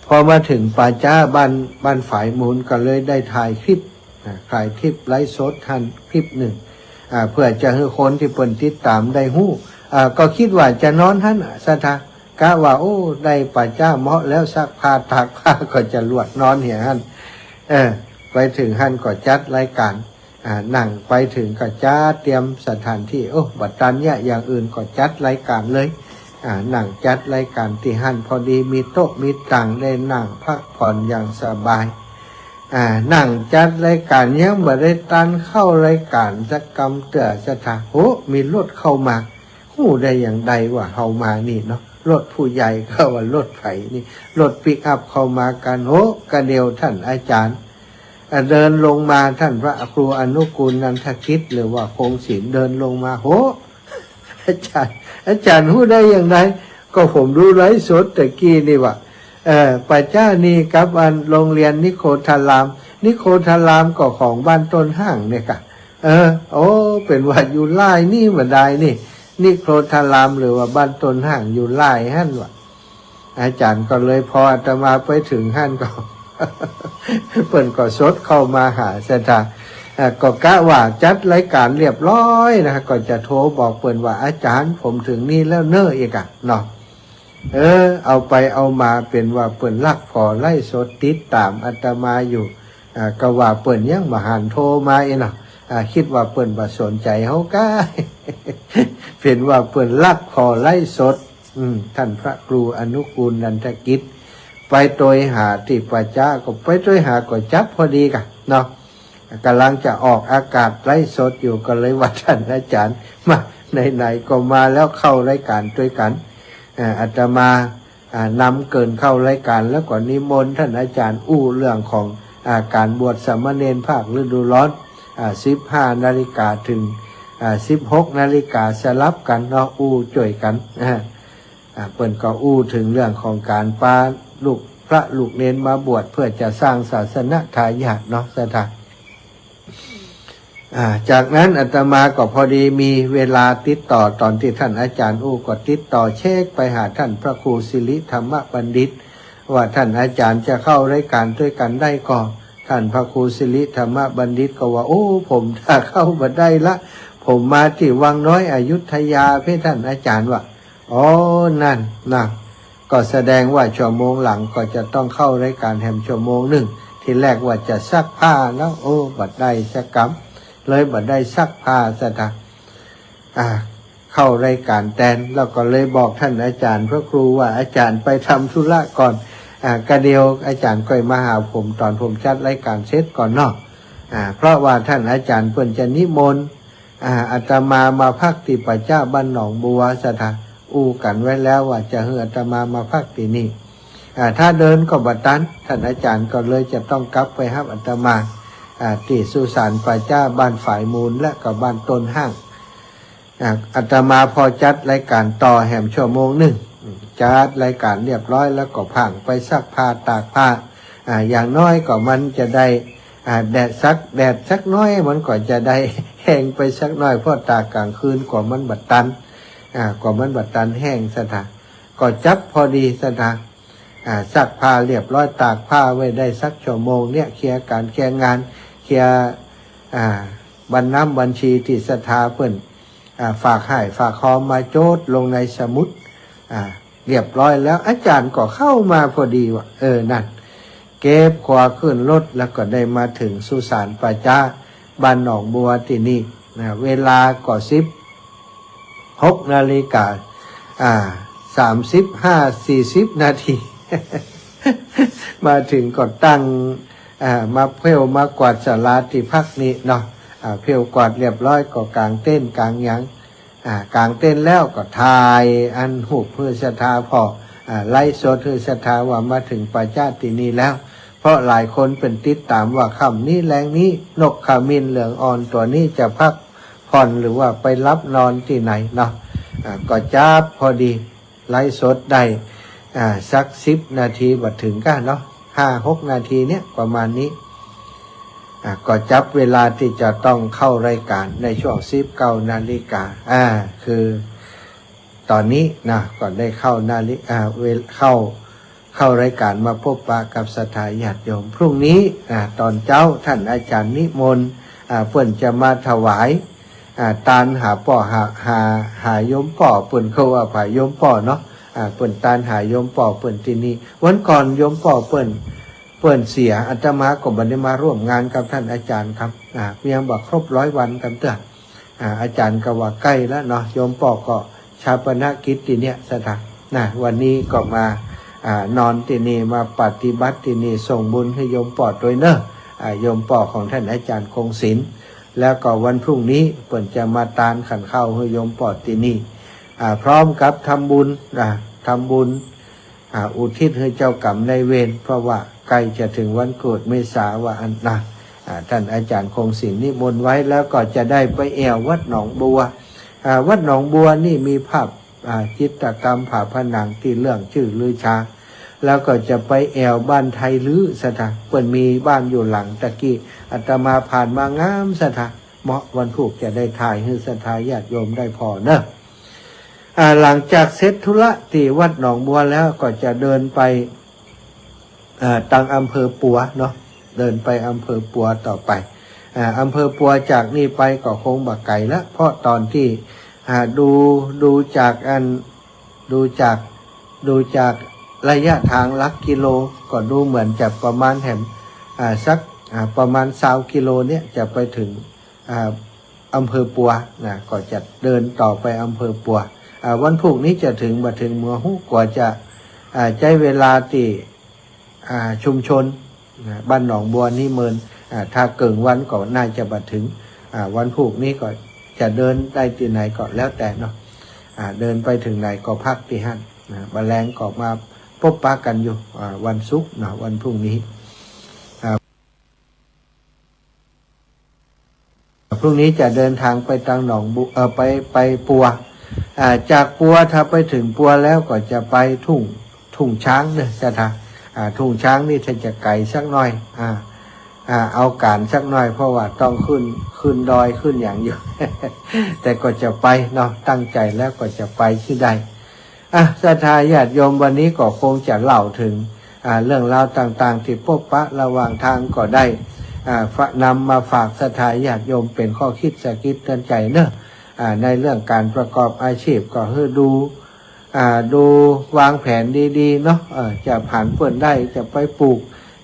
พอมาเถิงป่าจ๊าบ้าน บ้านฝายมูลก็เลยได้ถ่ายคลิป นะ ถ่ายคลิปไลฟ์สดหั้นคลิปนึ่ง อ่า เปื้อจะหื้อคนตี้เปิ้นติดต๋ามได้ฮู้ อ่า ก็กึ๊ดว่าจะนอนหั้นน่ะศรัทธา กะว่า โอ้ ได้ป่าจ๊าเหมาะแล้ว ซักผ้าตากผ้าก็จะลวดนอนเหียหั้น เออ ไปเถิงหั้นก็จัดรายก๋าน อ่า นั่งไปเถิงก็จัดเตรียมสถานตี้ โอ้ บ่ตันเยียะอย่างอื่นก็จัดรายก๋านเลย อ่า นั่งจัดรายก๋านตี้หั้น พอดีมีโต๊ะมีตั๋งได้นั่งพักผ่อนอย่างสบาย อ่า นั่งจัดรายก๋านยังบ่ได้ตันเข้ารายก๋านสักกำเตื้อศรัทธา โอ้ มีรถเข้ามา ฮู้ได้อย่างใดว่าเฮามานี่เนาะ รถผู้ใหญ่ก็ว่ารถใผนี่ รถปิกอัพเข้ามากั๋น โอ้ กะเดี่ยวท่านอาจ๋ารย์ อ่า เดินลงมา ท่านพระครูอนุกูลนันทกิจ หรือว่าคงศิลป์เดินลงมา โห อาจ๋ารย์ อาจ๋ารย์ฮู้ได้อย่างใด ก็ผมดูไลฟ์สดตะกี้นี่ว่า เอ่อ ป่าจ๊านี่กับอันโรงเรียนนิโครธาราม นิโครธารามก็ของบ้านต้นฮ้างเนี่ยก่ะ เออ โอ้ เป๋นว่าอยู่ล่ายนี่บ่ดายนี่ นิโครธารามหรือว่าบ้านต้นฮ้างอยู่ล่ายหั้นว่ะ อาจ๋ารย์ก็เลย พออาตมาไปเถิงหั้นก็ เปิ้นก็สดเข้ามาหาศรัทธา อ่า ก็กะว่าจัดรายก๋านเรียบร้อยนะ ก็จะโทรบอกเปิ้นว่า อาจ๋ารย์ ผมเถิงนี่แล้วเน่อ อีกอะเนาะ เออ เอาไปเอามาเป๋นว่าเปิ้นลักผ่อไลฟ์สดติดต๋ามอาตมาอยู่ อ่า ก็ว่าเปิ้นยังบ่หันโทรมาเองเนาะ อ่า กึ๊ดว่าเปิ้นบ่สนใจ๋เฮาก้า เป๋นว่าเปิ้นลักผ่อไลฟ์สด อืม ต้านพระครูอนุกูลนันทกิจ ไปตวยหาตี้ป่าจ๊า ก็ไปตวยหาก็จับพอดีก่ะเนาะ ก่ำลังจะออกอากาศไลฟ์สดอยู่ ก็เลยว่าต้านอาจ๋ารย์ มา ไหนๆ ก็มาแล้ว เข้ารายก๋านตวยกั๋น อ่า อาตมา อ่า นำเกริ่นเข้ารายก๋าน แล้วก็นิมนต์ต้านอาจ๋ารย์อู้เรื่องของ อ่า ก๋านบวชสามเณรภาคฤดูร้อน อ่า สิบห้านาฬิกาเถิง อ่า สิบหกนาฬิกา สลับกั๋นเนาะ อู้จ้วยกั๋น อ่า อ่า เปิ้นก็อู้เถิงเรื่องของก๋านปาลูกพระลูกเณรมาบวชเพื่อจะสร้างศาสนทายาทเนาะ ศรัทธา อ่า จากนั้นอาตมาก็พอดีมีเวลาติดต่อ ต๋อนตี้ต้านอาจ๋ารย์อู้ก็ติดต่อเช็คไปหาต้านพระครูสิริธรรมบัณฑิต ว่าต้านอาจ๋ารย์จะเข้ารายก๋านตวยกั๋นได้ก่อ ต้านพระครูสิริธรรมบัณฑิตก็ว่า โอ้ ผมถ้าเข้าบ่ได้ละ ผมมาตี้วังน้อยอยุธยาเพ่ ต้านอาจ๋ารย์ว่า อ๋อ นั่นนะ ก็แสดงว่าชั่วโมงหลังก็จะต้องเข้ารายก๋านแหมชั่วโมงนึ่ง ทีแรกว่าจะซักผ้าแล้ว โอ้ บ่ได้สักกำ เลยบ่ได้ซักผ้า ศรัทธา อ่า เข้ารายก๋านแตน แล้วก็เลยบอกต้านอาจ๋ารย์พระครูว่า อาจ๋ารย์ไปทำธุระก่อน อ่า กะเดี๋ยวอาจ๋ารย์ก่อยมาหาผมต๋อนผมจัดรายก๋านเสร็จก่อนเนาะ อ่า เพราะว่าต้านอาจ๋ารย์เปิ้นจะนิมนต์ อ่า อาตมามาพักตี้ป่าจ๊าบ้านหนองบัว ศรัทธา อู้กั๋นไว้แล้วว่าจะหื้ออาตมามาพักตี้นี่ อ่า ถ้าเดินก็บ่ตัน ต้านอาจ๋ารย์ก็เลยจะต้องกลับไปฮับอาตมา อ่า ตี้สุสานป่าจ๊าบ้านฝายมูลและก็บ้านต้นห้าง อ่า อาตมาพอจัดรายก๋านต่อแหมชั่วโมงนึ่ง จัดรายก๋านเรียบร้อยแล้วก็พ่างไปซักผ้าตากผ้า อ่า อย่างน้อยก็มันจะได้ อ่า แดดสัก แดดสักน้อยมันก็จะได้แห้งไปสักน้อย เพราะตากก๋างคืนกว่ามันบ่ตัน อ่า กว่ามันบ่ตันแห้ง ศรัทธา ก็จับพอดี ศรัทธา อ่า ซักผ้าเรียบร้อย ตากผ้าไว้ได้สักชั่วโมงเนี่ย เคลียร์ก๋านเคลียร์งาน เคลียร์ อ่า บัญน้ำบัญชีตี้ศรัทธาเปิ้น อ่า ฝากฮ้ายฝากฮอมมาจดลงในสมุด อ่า เรียบร้อยแล้ว อาจ๋ารย์ก็เข้ามาพอดีว่า เออ นั่น เก็บขวาขึ้นรถแล้วก็ได้มาเถิงสุสานป่าจ๊าบ้านหนองบัวตี้นี่นะ เวลาก็สิบหกนาฬิกา อ่า สามสิบห้า สี่สิบนาที มาเถิงก็ตั้ง อ่า มาเผี้ยวมากวาดศาลาตี้พักนี่เนาะ อ่า เผี้ยวกวาดเรียบร้อยก็ก๋างเต็นท์ก๋างหยัง อ่า ก๋างเต็นท์แล้วก็ถ่ายอันฮูปหื้อศรัทธาผ่อ อ่า ไลฟ์สดหื้อศรัทธาว่ามาเถิงป่าจ๊าตี้นี่แล้ว เพราะหลายคนเปิ้นติดต๋ามว่าค่ำนี้แลงนี้นกขมิ้นเหลืองอ่อนตั๋วนี้จะพักผ่อนหรือว่าไปหลับนอนตี้ไหนเนาะ อ่า ก็จับพอดี ไลฟ์สดได้ อ่า สักสิบนาทีบ่เถิงก้าเนาะ ห้าหกนาทีเนี่ยประมาณนี้ อ่า ก็จับเวลาตี้จะต้องเข้ารายก๋านในช่วงสิบเก้านาฬิกา อ่า คือต๋อนนี้นะ ก็ได้เข้านาฬิ- อ่า เวล- เข้า เข้ารายก๋านมาพบปะกับศรัทธาญาติโยม พรุ่งนี้ อ่า ต๋อนเจ๊าต้านอาจ๋ารย์นิมนต์ อ่า เปิ้นจะมาถวาย อ่า ตานหาป้อ หา หา หาโยมป้อ เปิ้นก็ว่าผาโยมป้อเนาะ อ่า เปิ้นตานหาโยมป้อเปิ้นตี้นี่ วันก่อนโยมป้อเปิ้น เปิ้นเสีย อาตมาก็บ่ได้มาร่วมงานกับต้านอาจ๋ารย์ครับ อ่า ยังบ่ครบร้อยวันกำเตื้อ อ่า อาจ๋ารย์ก็ว่าใก้แล้วเนาะ โยมป้อก็ฌาปนกิจตี้เนี่ย ศรัทธา นะ วันนี้ก็มา อ่า นอนตี้นี่ มาปฏิบัติตี้นี่ ส่งบุญหื้อโยมป้อตวยเน่อ อ่า โยมป้อของต้านอาจ๋ารย์คงศิลป์ แล้วก็วันพรุ่งนี้เปิ้นจะมาตานขันข้าวหื้อโยมป้อตี้นี่ อ่า พร้อมกับทำบุญ อ่า ทำบุญ อ่า อุทิศหื้อเจ้ากรรมนายเวร เพราะว่าใก้จะเถิงวันเกิดเมษาว่าอั้นนะ อ่า ต้านอาจ๋ารย์คงศิลป์นิมนต์ไว้ แล้วก็จะได้ไปแอ่ววัดหนองบัว อ่า วัดหนองบัวนี่มีภาพ อ่า จิตรกรรมฝาผนังตี้เลื่องจื้อลือชา แล้วก็จะไปแอ่วบ้านไทยลื้อ ศรัทธา เปิ้นมีบ้านอยู่หลังตะกี้ อาตมาผ่านมางาม ศรัทธา เหมาะวันพูกจะได้ถ่ายหื้อศรัทธาญาติโยมได้ผ่อเน่อ อ่า หลังจากเสร็จธุระตี้วัดหนองบัวแล้วก็จะเดินไป อ่า ตังอำเภอปัวเนาะ เดินไปอำเภอปัวต่อไป อ่า อำเภอปัวจากนี่ไปก็คงบ่ไก๋ละ เพราะต๋อนตี้ อ่า ดู ดูจากอัน ดูจาก ดูจากระยะตางหลักกิโล ก็ดูเหมือนจะประมาณแหม อ่า สัก อ่า ประมาณซาวกิโลเนี่ยจะไปเถิง อ่า อำเภอปัวนะ ก็จะเดินต่อไปอำเภอปัว อ่า วันพูกนี้จะเถิงบ่เถิงบ่ฮู้ กั๋วจะ อ่า ใจ๊เวลาตี้ อ่า ชุมชนนะ บ้านหนองบัวนี่เมิน อ่า ถ้าเกิ่งวันก็น่าจะบ่เถิง อ่า วันพูกนี้ก็จะเดินได้ตี้ไหนก็แล้วแต่เนาะ อ่า เดินไปเถิงไหนก็พักตี้หั้นนะ บ่าแลงก็มาปบปะกั๋นอยู่ อ่า วันศุกร์เนาะ วันพูกนี้ อ่า พรุ่งนี้จะเดินตางไปตังหนองบัว เอ่อ ไป ไปปัว อ่า จากปัวถ้าไปเถิงปัวแล้วก็จะไปทุ่ง ทุ่งช้างเนาะ ศรัทธา อ่า ทุ่งช้างนี่ถ้าจะไก๋สักหน่อย อ่า อ่า เอาก๋านสักหน่อย เพราะว่าต้องขึ้น ขึ้นดอยขึ้นหยังอยู่ แต่ก็จะไปเนาะ ตั้งใจ๋แล้วก็จะไปหื้อได้ อ่ะ ศรัทธาญาติโยม วันนี้ก็คงจะเล่าเถิง อ่า เรื่องราวต่างๆ ตี้ปบปะระหว่างตางก็ได้ อ่า ฝะ- นำมาฝากศรัทธาญาติโยมเป๋นข้อคิดสะกิดเตือนใจ๋เนาะ อ่า ในเรื่องก๋านประกอบอาชีพก็หื้อดู อ่า ดูวางแผนดีๆ เนาะ เอ่อ จะหันเปิ้นได้ จะไปปลูก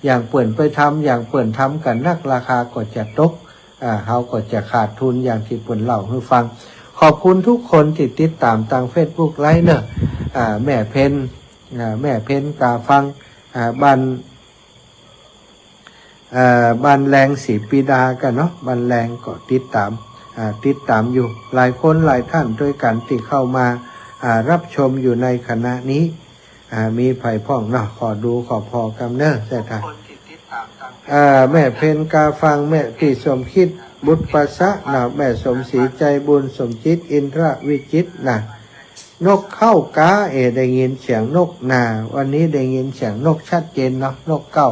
อย่างเปิ้น ไปทำอย่างเปิ้นทำกั๋นนัก ราคาก็จะตก อ่า เฮาก็จะขาดทุนอย่างตี้เปิ้นเล่าหื้อฟัง ขอบคุณกู้คนตี้ติดต๋ามตางเฟซบุ๊กไลฟ์เนาะ อ่า แม่เพ็ญ อ่า แม่เพ็ญกาฟัง อ่า บ้าน อ่า บ้านแลงศรีปีดากั๋นเนาะ บ้านแลงก็ติดต๋าม อ่า ติดต๋ามอยู่ หลายคนหลายต้านตวยกั๋นตี้เข้ามา อ่า รับชมอยู่ในขณะนี้ อ่า มีใผพ่องเนาะ ขอดูขอผ่อกำเนาะ ศรัทธา อ่า แม่เพ็ญกาฟัง แม่ ปี้สมคิด บุตรประสะเนาะ แม่สมศรี ใจบุญ สมจิต อินทรวิจิตรนะ นกเข้ากา เอ ได้ยินเสียงนกนา วันนี้ได้ยินเสียงนกชัดเจนเนาะ นกเก้า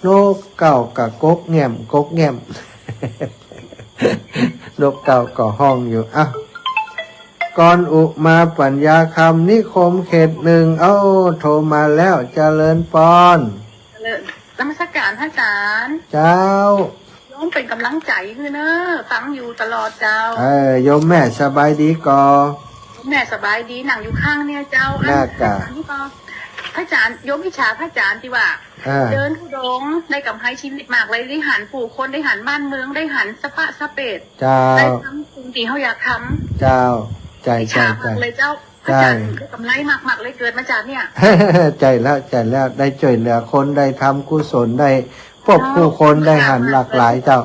นกเก้าก็กกแง่ม กกแง่ม นกเก้าก็ฮ้องอยู่ อ่ะ กรอุมาปัญญาคำ นิคมเขตหนึ่ง เอ้า โทรมาแล้ว เจริญปอน เจริญ นมัสการพระอาจารย์ เจ้า โยมเป๋นก๋ำลังใจ๋หื้อเน่อ ฟังอยู่ตลอดเจ้า เออ โยมแม่สบายดีก่อ โยมแม่สบายดี นั่งอยู่ข้างเนี่ยเจ้า อัน น่ากะ อันนี้ก็ พระอาจารย์ โยมอิจฉาพระอาจารย์ตี้ว่า อ่า เดินธุดงค์ได้ก๋ำไรชีวิตมากเลย ได้หันผู้คน ได้หันบ้านเมือง ได้หันสะปะสะเปด เจ้า ได้ทำสิ่งตี้เฮาอยากทำ เจ้า ใจ๋ อิจฉามากเลยเจ้า ใจ๋ อาจ๋ารย์ได้ก๋ำไรมากๆ เลยเกิดมาจากเนี่ย ใจ๋แล้ว ใจ๋แล้ว ได้จ้วยเหลือคน ได้ทำกุศล ได้ปบผู้คน เจ้า ได้หันหลากหลายเจ้า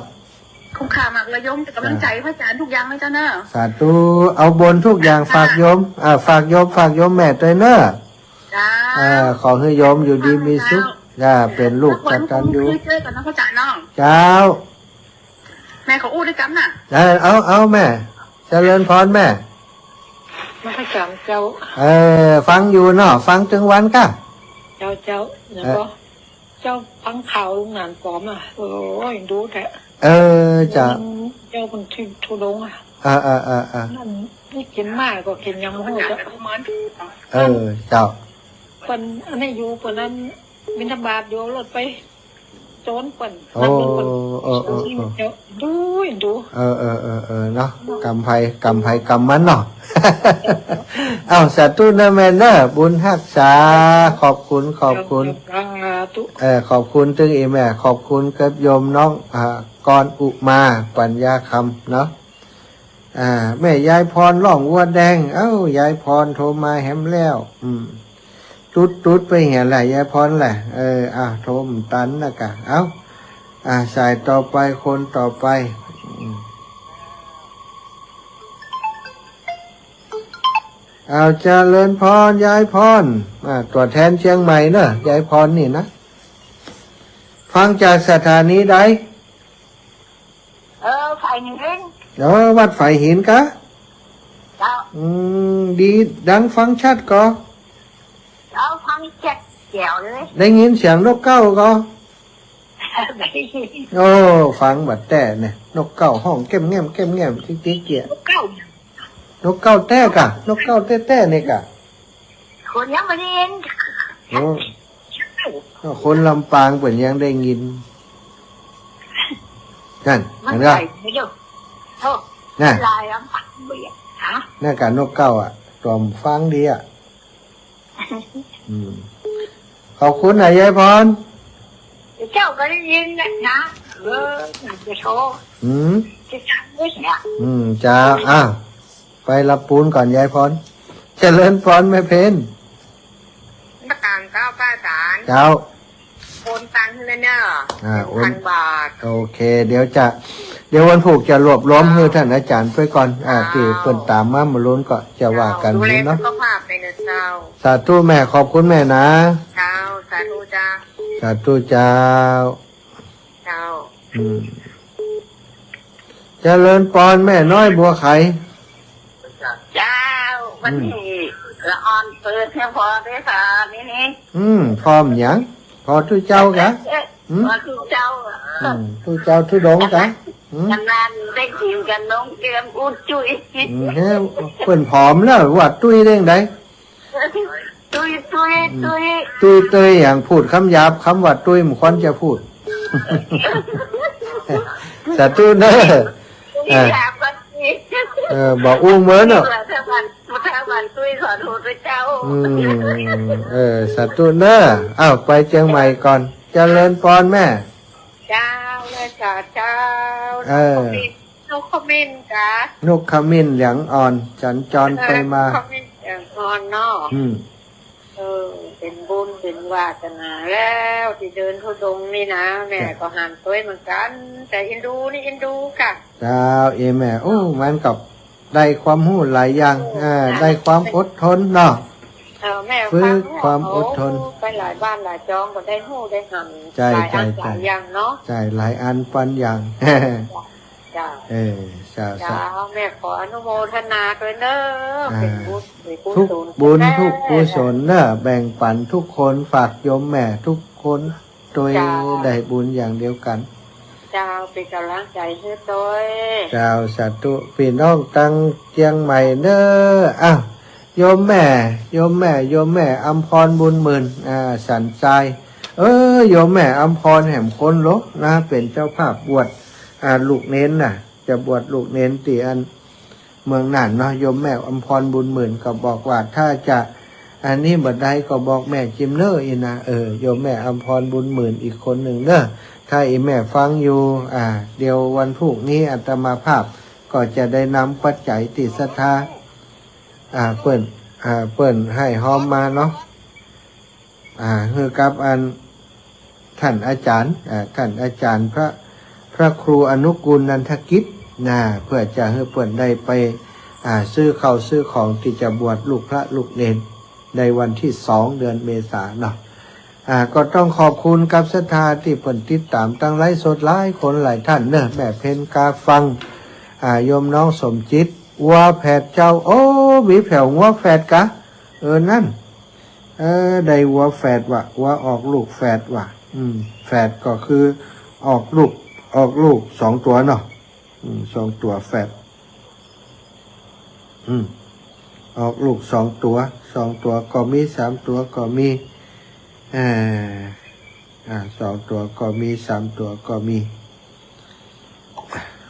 คุ้มค่ามากเลยโยม เป๋นก๋ำลังใจ๋พระอาจารย์กู้อย่างเลยเจ้าเน่อ สาธุ เอาบุญกู้อย่าง เจ้าค่ะ ฝากโยม อ่า ฝากโยม ฝากโยมแม่ตวยเน่อ เจ้า อ่า ขอหื้อโยมอยู่ดีมีสุข เจ้า อย่าเป๋นลูกกตัญญู สักวันคงได้เจอกั๋นเนาะพระอาจารย์เนาะ เจ้า แม่ขออู้ด้วยกั๋นน่ะ เออ เอา เอาแม่ เจริญปอนแม่ นมัสการเจ้า เออ ฟังอยู่เนาะ ฟังตึงวันก้า เจ้า เจ้า แล้วก็ เออ เจ้าฟังข่าวลุงหนานปอมน่ะ โอ้ย ดูแท้ เออ เจ้า เจ้าเปิ้นตี้ธุดงค์อ่ะ เออ เออ เออ เออ นั่น นี่กิ๋นมาก็กิ๋นยังบ่ฮู้เจ้า เออ เจ้า เปิ้นอันนี้อยู่ เปิ้นนั้นบิณฑบาตอยู่ เอารถไป โจรเปิ้น โอ้ ลักรถเปิ้น เออ เออ เออ เจ้า ดู ดู เออ เออ เออ เออ เนาะ กรรมใผ กรรมใผ กรรมมันเนาะ เอ้า สาธุเน่อแม่เน่อ บุญฮักษา ขอบคุณ ขอบคุณ สาธุ เออ ขอบคุณตึงอีแม่ ขอบคุณกับโยมน้อง อ่า กรอุมา ปัญญาคำเนาะ อ่า แม่ยายพรร้องวัวแดง เอ้า ยายพรโทรมาแหมแล้ว อืม ตุ๊ดตุ๊ดไปเหียแหละ ยายพรแหละ เออ อ่ะ โทรบ่ตันนะกะ เอ้า อ่ะ สายต่อไป คนต่อไป อืม เอา เจริญพร ยายพร อ่ะ ตั๋วแทนเจียงใหม่เนอะ ยายพรนี่นะ ฟังจากสถานีใด เออ ฝายหิน เออ วัดฝายหินกะ เจ้า อืม ดี ดังฟังชัดก่อ เจ้า ฟังชัดแจ๋วเลย ได้ยินเสียงนกเก้าก่อ ได้ยิน โอ้ ฟังบ่าแต๊เนี่ย นกเก้าฮ้องแก้มแง่ม แก้มแง่ม ติ๊กติ๊กเกี้ย นกเก้า นกเก๊าแต๊ก่ะ นกเก๊าแต๊ๆ เนี่ยก่ะ คนยังบ่ได้ยิน โอ้ คนลำปางเปิ้นยังได้ยิน นั่น มัน หันก่ะ ใหญ่ไม่เยอะ โอ้ น่ะ ลายลำปางบ่อยาก ฮะ นั่นก่ะ นกเก๊าอะ ต๋อมฟังดีอะ อืม ขอบคุณนะยายพร เจ้าก็ได้ยินนะ เออ จะโทร อืม จะสั่งด้วยเนี่ย อืม จ้า อ้าว ไปละปูนก่อนยายพร เจริญพรแม่เพ็ญ มาตางเจ้าป้าจ๋า เจ้า โอนตังค์ให้เลยเนอะ อ่า โอน หนึ่งพันบาท โอเค เดี๋ยวจะ เดี๋ยววันพูกจะรวบรวมหื้อท่านอาจ๋ารย์ไปก่อน อ่า เจ้า ตี้เปิ้นต๋ามมาเมื่อลูนก็จะว่ากั๋น ดูแล เนาะ สุขภาพไปเนอะเจ้า สาธุแม่ ขอบคุณแม่นะ เจ้า สาธุเจ้า สาธุเจ้า เจ้า อืม เจริญพรแม่น้อยบัวไข เจ้า วันนี้ อืม ละอ่อนเปิดให้พอด้วยค่ะ นี่นี่ อืม พอหยัง พอตุ๊เจ้าก่ะ เอ๊ะ อืม พอตุ๊เจ้า อืม ตุ๊เจ้าธุดงค์ก่ะ อืม นานๆได้กิ๋นกับน้องเกมอู้จุ้ย อืม เฮ้ย เปิ้นผอมแล้ว ว่าตุ้ยได้ไง ตุ้ย ตุ้ย ตุ้ย ตุ้ยเตย อย่างพูดกำหยาบ กำว่าตุ้ยบ่ควรจะพูด สาธุเน่อ ตุ้ย เออ หยาบกว่าตุ้ย เออ บ่อู้เหมินเนาะ ถ้าวัน ถ้าวันตุ้ยขอโทษด้วยเจ้า อืม เออ สาธุเน่อ อ้าว ไปเจียงใหม่ก่อน เจริญพรแม่ เจ้า แม่จ๋า เจ้า เออ นกขมิ้น นกขมิ้นกะ นกขมิ้นเหลืองอ่อน สัญจรไปมา เออ นกขมิ้นเหลืองอ่อนเนาะ อืม เออ เป๋นบุญเป๋นวาสนาแล้วตี้เดินธุดงค์นี่นะ แม่ จ้ะ ก็หันตวยเหมือนกั๋น แต่เอ็นดูนี่เอ็นดูก่ะ เจ้า เอแม่ โอ้ มันก็ได้ความฮู้หลายอย่าง เออ อ่า ได้ความอดทนเนาะ เออ แม่ ฝึกความอดทน ฟังแล้ว โอ้ ไปหลายบ้านหลายจองก็ได้ฮู้ได้หัน ใจ้ หลายอัน ใจ้ ใจ้ หลายอย่างเนาะ ใจ้ หลายอันปันอย่าง เจ้า เออ เจ้า เจ้า สา แม่ขออนุโมทนาตวยเน่อ อ่า เป๋นบุญ เป๋นกุศล ทุกบุญ แท้ ทุกกุศลเน่อ แบ่งปันทุกคน ฝากโยมแม่ทุกคนตวย เจ้า ได้บุญอย่างเดียวกั๋น เจ้า เป๋นก๋ำลังใจ๋หื้อตวย เจ้า สาธุ ปี้น้องตังเจียงใหม่เน่อ อ้าว โยมแม่ โยมแม่ โยมแม่อำพรบุญหมื่น อ่า สันทราย เออ โยมแม่อำพรแหมคนโลกนะ เป๋นเจ้าภาพบวช อ่า ลูกเณรน่ะ จะบวชลูกเณรตี้อันเมืองน่านเนาะ โยมแม่อำพรบุญหมื่นก็บอกว่า ถ้าจะอันนี้บ่ได้ก็บอกแม่จิมเน่ออี้นะ เออ โยมแม่อำพรบุญหมื่นอีกคนนึ่งเน่อ ถ้าอีแม่ฟังอยู่ อ่า เดี๋ยววันพูกนี้อาตมาภาพก็จะได้นำปัจจัยตี้ศรัทธา อ่า เปิ้น อ่า เปิ้นหื้อฮอมมาเนาะ อ่า หื้อกับอัน ท่านอาจ๋ารย์ อ่า ท่านอาจ๋ารย์พระ พระครูอนุกูลนันทกิจนะ เปื้อจะหื้อเปิ้นได้ไป อ่า ซื้อข้าวซื้อของตี้จะบวชลูกพระลูกเณร ในวันตี้สองเดือนเมษาเนาะ อ่า ก็ต้องขอบคุณกับศรัทธาตี้เปิ้นติดต๋ามตังไลฟ์สดหลายคนหลายต้านเน่อ แม่เพ็ญกาฟัง อ่า โยมน้องสมจิต วัวแฝดเจ้า โอ้ มีแผวงัวแฝดกะ เออ นั่น เออ ได้วัวแฝดว่ะ วัวออกลูกแฝดว่ะ อืม แฝดก็คือออกลูก ออกลูกสองตั๋วเนาะ อืม สองตั๋วแฝด อืม ออกลูกสองตั๋ว สองตั๋วก็มี สามตั๋วก็มี เอ่อ อ่า สองตั๋วก็มี สามตั๋วก็มี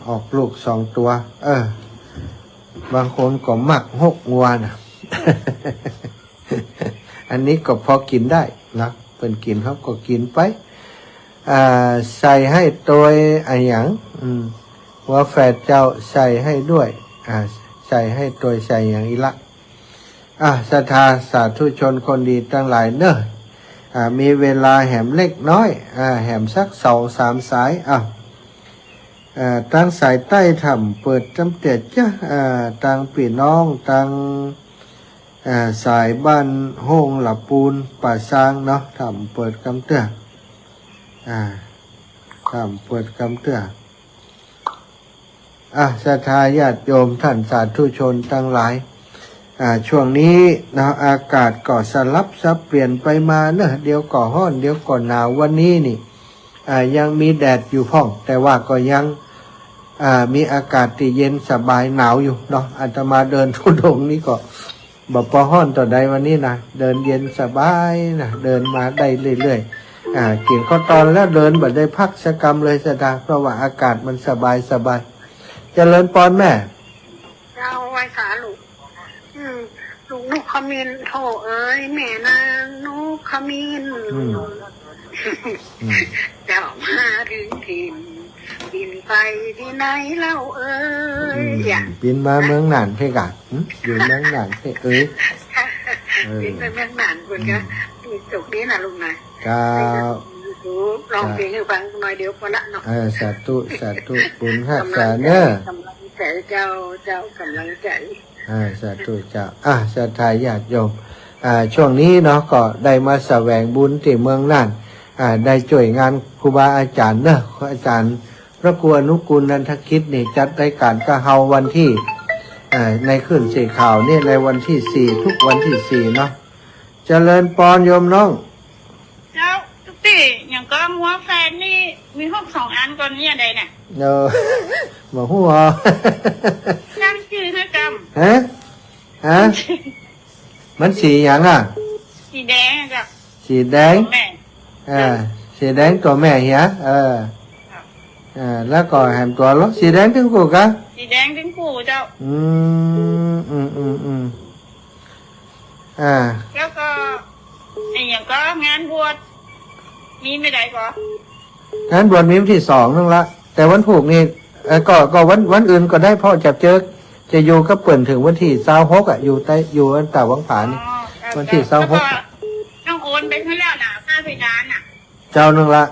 ออกลูกสองตั๋ว เออ บางคนก็มักหกงัวน่ะ อันนี้ก็พอกิ๋นได้นะ เปิ้นกิ๋นเฮาก็กิ๋นไป อ่า ใส่หื้อตวยอะหยัง อืม วัวแฝดเจ้าใส่หื้อตวย อ่า ใส่หื้อตวย ใส่หยังอี้ละ อ่ะ ศรัทธาสาธุชนคนดีตังหลายเน่อ อ่า มีเวลาแหมเล็กน้อย อ่า แหมสักสองสามสาย อ่ะ อ่า ตางสายใต้ถ่ำเปิดกำเตื้อจ๊ะ อ่า ตางปี้น้อง ตาง อ่า สายบ้านโฮ่งหละปูน ป่าซางเนาะ ถ่ำเปิดกำเตื้อ อ่า ถ่ำเปิดกำเตื้อ อ่ะ ศรัทธาญาติโยมท่านสาธุชนตังหลาย อ่า ช่วงนี้เนาะ อากาศก็สลับสับเปลี่ยนไปมาเนอะ เดี๋ยวก็ฮ้อน เดี๋ยวก็หนาว วันนี้นี่ อ่า ยังมีแดดอยู่พ่อง แต่ว่าก็ยัง อ่า มีอากาศตี้เย็นสบาย หนาวอยู่เนาะ อาตมาเดินธุดงค์นี่ก็บ่ปอฮ้อนเต้าใดวันนี้นะ เดินเย็นสบายนะ เดินมาได้เรื่อยๆ อ่า กิ๋นข้าวตอนแล้วเดินบ่ได้พักสักกำเลยศรัทธา เพราะว่าอากาศมันสบายสบาย เจริญปอนแม่ เจ้า ไหว้สาลูก อืม ลูกนกขมิ้น โธ่เอ๋ย แม่นางนกขมิ้น อืม อืม เจ้ามาถึงถิ่น บินไปตี้ไหนเล่าเอ๋ย อืม อย่า บินมาเมืองน่านเพ่กะ หึ อยู่เมืองน่านเพ่เอ๋ย เออ บินไปเมืองน่านพุ้นกะ อืม มีสุขดีนะลูกนะ เจ้า สาธุ ร้องเพลงหื้อฟังหน่อยเดียวปอละเนาะ เออ สาธุ สาธุ บุญฮักษาเน้อ ก๋ำลังใจ๋ ก๋ำลังใจ๋เจ้า เจ้า ก๋ำลังใจ๋ อ่า สาธุเจ้า อ่ะ ศรัทธาญาติโยม อ่า ช่วงนี้เนาะ ก็ได้มาแสวงบุญตี้เมืองน่าน อ่า ได้จ้วยงานครูบาอาจ๋ารย์เนาะ อาจ๋ารย์พระครูอนุกูลนันทกิจนี่ จัดรายก๋านกับเฮาวันตี้ อ่า ในคลื่นเสียงข่าวนี่ ในวันตี้สี่ ทุกวันตี้สี่เนาะ เจริญปอนโยมน้อง เจ้า ตุ๊กตี้ อย่างก็งัวแฝดนี่ มีฮอกสองอันก่อนเนี่ยใดเนี่ย เออ บ่ฮู้เหรอ ตั้งจื้อหื้อกำ ฮะ ฮะ มันสีหยังอะ สีแดงอะเจ้า สีแดง ตั๋วแม่ เออ สีแดงตั๋วแม่เหีย เออ ครับ เออ แล้วก็แหมตั๋วลอ สีแดงตึงกู้กะ สีแดงตึงกู้เจ้า อืม อืม อืม อืม อ่า แล้วก็ ไอ้อย่างก็งานบวช มีเมื่อใดก็ งานบวชมีวันตี้สองนั่นละ แต่วันผูกนี่ เอ่อ ก็ ก็วัน วันอื่นก็ได้ เพราะจะเจิก จะอยู่กับเปิ้นเถิงวันตี้ซาวหกอะ อยู่ใต้ อยู่ตาวังผานี่ อ๋อ ครับ วันตี้ซาวหก แล้วก็ต้องโอนไปหื้อแล้วนะ ค่าเพดานน่ะ เจ้านึ่งละ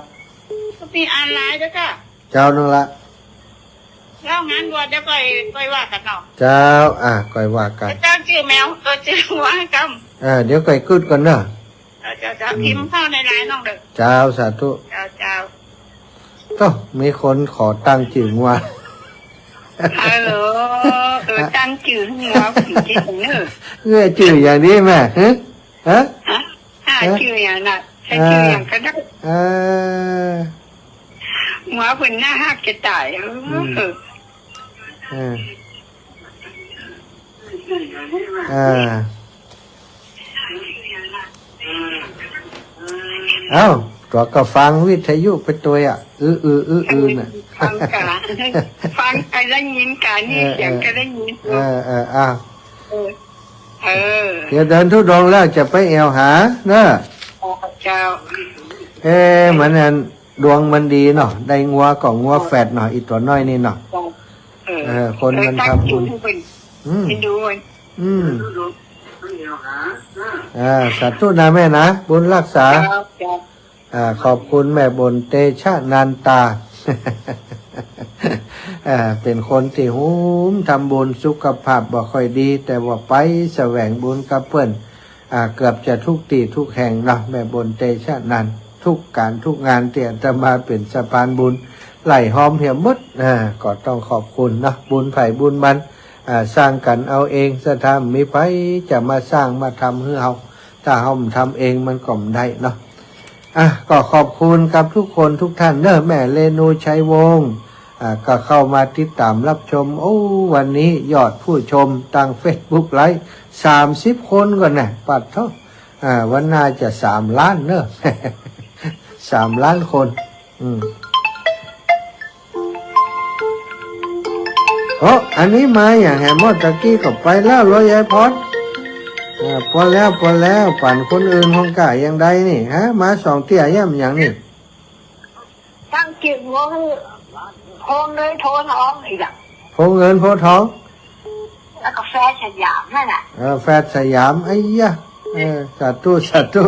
ก็มีออนไลน์ด้วยจ้ะ เจ้านึ่งละ แล้วงานบวชเดี๋ยวก่อย ก่อยว่ากั๋นเนาะ เจ้า อ่ะ ก่อยว่ากั๋น เจ้าจื้อแมว เออ จื้องัวหื้อกำ อ่า เดี๋ยวก่อยกึ๊ดก่อนเนาะ เออ เจ้า เจ้า อืม พิมพ์เข้าในไลน์น้องเด้อ เจ้า สาธุ เจ้า เจ้า โธ่ มีคนขอตั้งจื้องัว ฮัลโหล เออ ตั้งจื้องัว ผมคิดถึงเนอะ เออ จื้ออย่างนี้แม่ ฮะ ฮะ ฮะ อ่า ฮะ จื้ออย่างน่ะ ใช้ อ่า จื้ออย่างก็ได้ เออ งัวเปิ้นน่าฮักจะต๋าย เออ อืม เออ อ่า เอ้า ก็ ก็ฟังวิทยุไปตวยอะ อื้อ อื้อ อื้อ อื้อ น่ะ ฟังกะ ฟังกะได้ยินกะ นี่ เออ เสียงกะได้ยิน เออ เออ อ่ะ เออ เออ เดี๋ยวเดินธุดงค์แล้วจะไปแอ่วหาเนาะ อ๋อ เจ้า เอ๊ะ มันอัน ดวงมันดีเนาะ ได้งัวก็งัวแฝดเนาะ อีตั๋วน้อยนี่เนาะ เออ เออ คนมันทำบุญ เออ ตั้งจิตเปิ้น อืม เอ็นดูมัน อืม อ่า สาธุนะแม่นะ บุญฮักษา เจ้า เจ้า อ่า ขอบคุณแม่บนเตชะนันตา อ่า เป๋นคนตี้ฮู้ทำบุญ สุขภาพบ่ค่อยดี แต่ว่าไปแสวงบุญกับเปิ้น อ่า เกือบจะทุกตี้ทุกแห่งเนาะ แม่บนเตชะนัน ทุกก๋านทุกงานตี้อาตมาเป๋นสะพานบุญ ไหล่ฮอมเหียหมด อ่า ก็ต้องขอบคุณเนาะ บุญใผบุญมัน อ่า สร้างกั๋นเอาเอง ศรัทธา บ่มีใผจะมาสร้างมาทำหื้อเฮา ถ้าเฮาบ่ทำเองมันก็บ่ได้เนาะ อ่ะ ก็ขอบคุณกับทุกคนทุกท่านเนอะ แม่เรนูชัยวงศ์ อ่า ก็เข้ามาติดต๋ามรับชม โอ้ วันนี้ยอดผู้ชมตางเฟซบุ๊กไลฟ์ สามสิบคนก่อนนะ ปัดโธ่ อ่า วันหน้าจะสามล้านเนอะ สามล้านคน อืม โอ้ อันนี้มาอย่างแหม เมื่อตะกี้ก็ไปแล้วเหรอ ยายพร อ่า ปอแล้ว ปอแล้ว ปันคนอื่นห้องก้ายังได้นี่ ฮะ มาสองเตี้ย แหม อย่างนี้ ตั้งจื้องัวหื้อ โพธิ์เงินโพธิ์ทองอีกอะ โพธิ์เงินโพธิ์ทอง แล้วก็แฝดสยามนั่นน่ะ เออ แฝดสยาม ไอ้ยะ เออ สาธุ สาธุ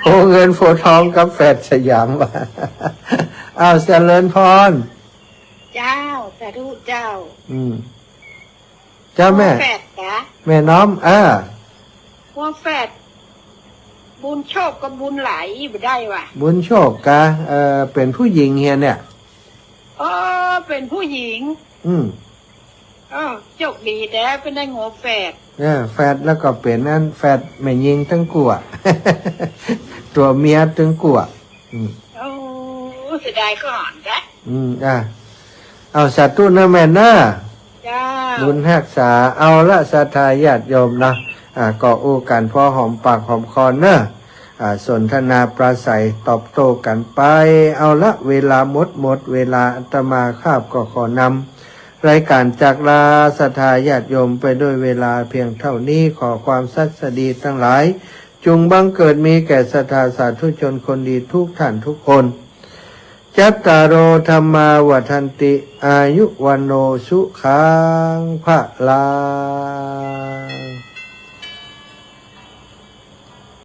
โพธิ์เงินโพธิ์ทองกับแฝดสยามว่ะ อ้าว เจริญพร เจ้า สาธุเจ้า อืม เจ้าแม่ งัวแฝดกะ แม่น้อม เออ งัวแฝด บุญโชคกับบุญไหลบ่ได้ว่ะ บุญโชคกะ เอ่อ เป๋นผู้หญิงเหียเนี่ย เออ เป๋นผู้หญิง อืม เออ โชคดีแต๊ เป๋นได้งัวแฝด เออ แฝดแล้วก็เป๋นอันแฝดแม่ญิงตึงกั๋ว ตั๋วเมียตึงกั๋ว อืม โอ้ เสียดายก่อนจ้ะ อืม อ่ะ เอา สาธุเน่อแม่เน่อ เจ้า บุญฮักษา เอาละ ศรัทธาญาติโยมนะ อ่า ก็อู้กั๋นพอหอมปากหอมคอเน่อ อ่า สนทนาปราศรัยตอบโต้กั๋นไป เอาละ เวลาหมด หมดเวลา อาตมาภาพก็ขอนำรายก๋านจากลาศรัทธาญาติโยมไปด้วยเวลาเพียงเท่านี้ ขอความศัสดีตังหลาย จุ่งบังเกิดมีแก่ศรัทธาสาธุชนคนดีทุกท่านทุกคน จัตตาโร ธัมมา วัฑฒันติ อายุ วัณโณ สุขัง พะลัง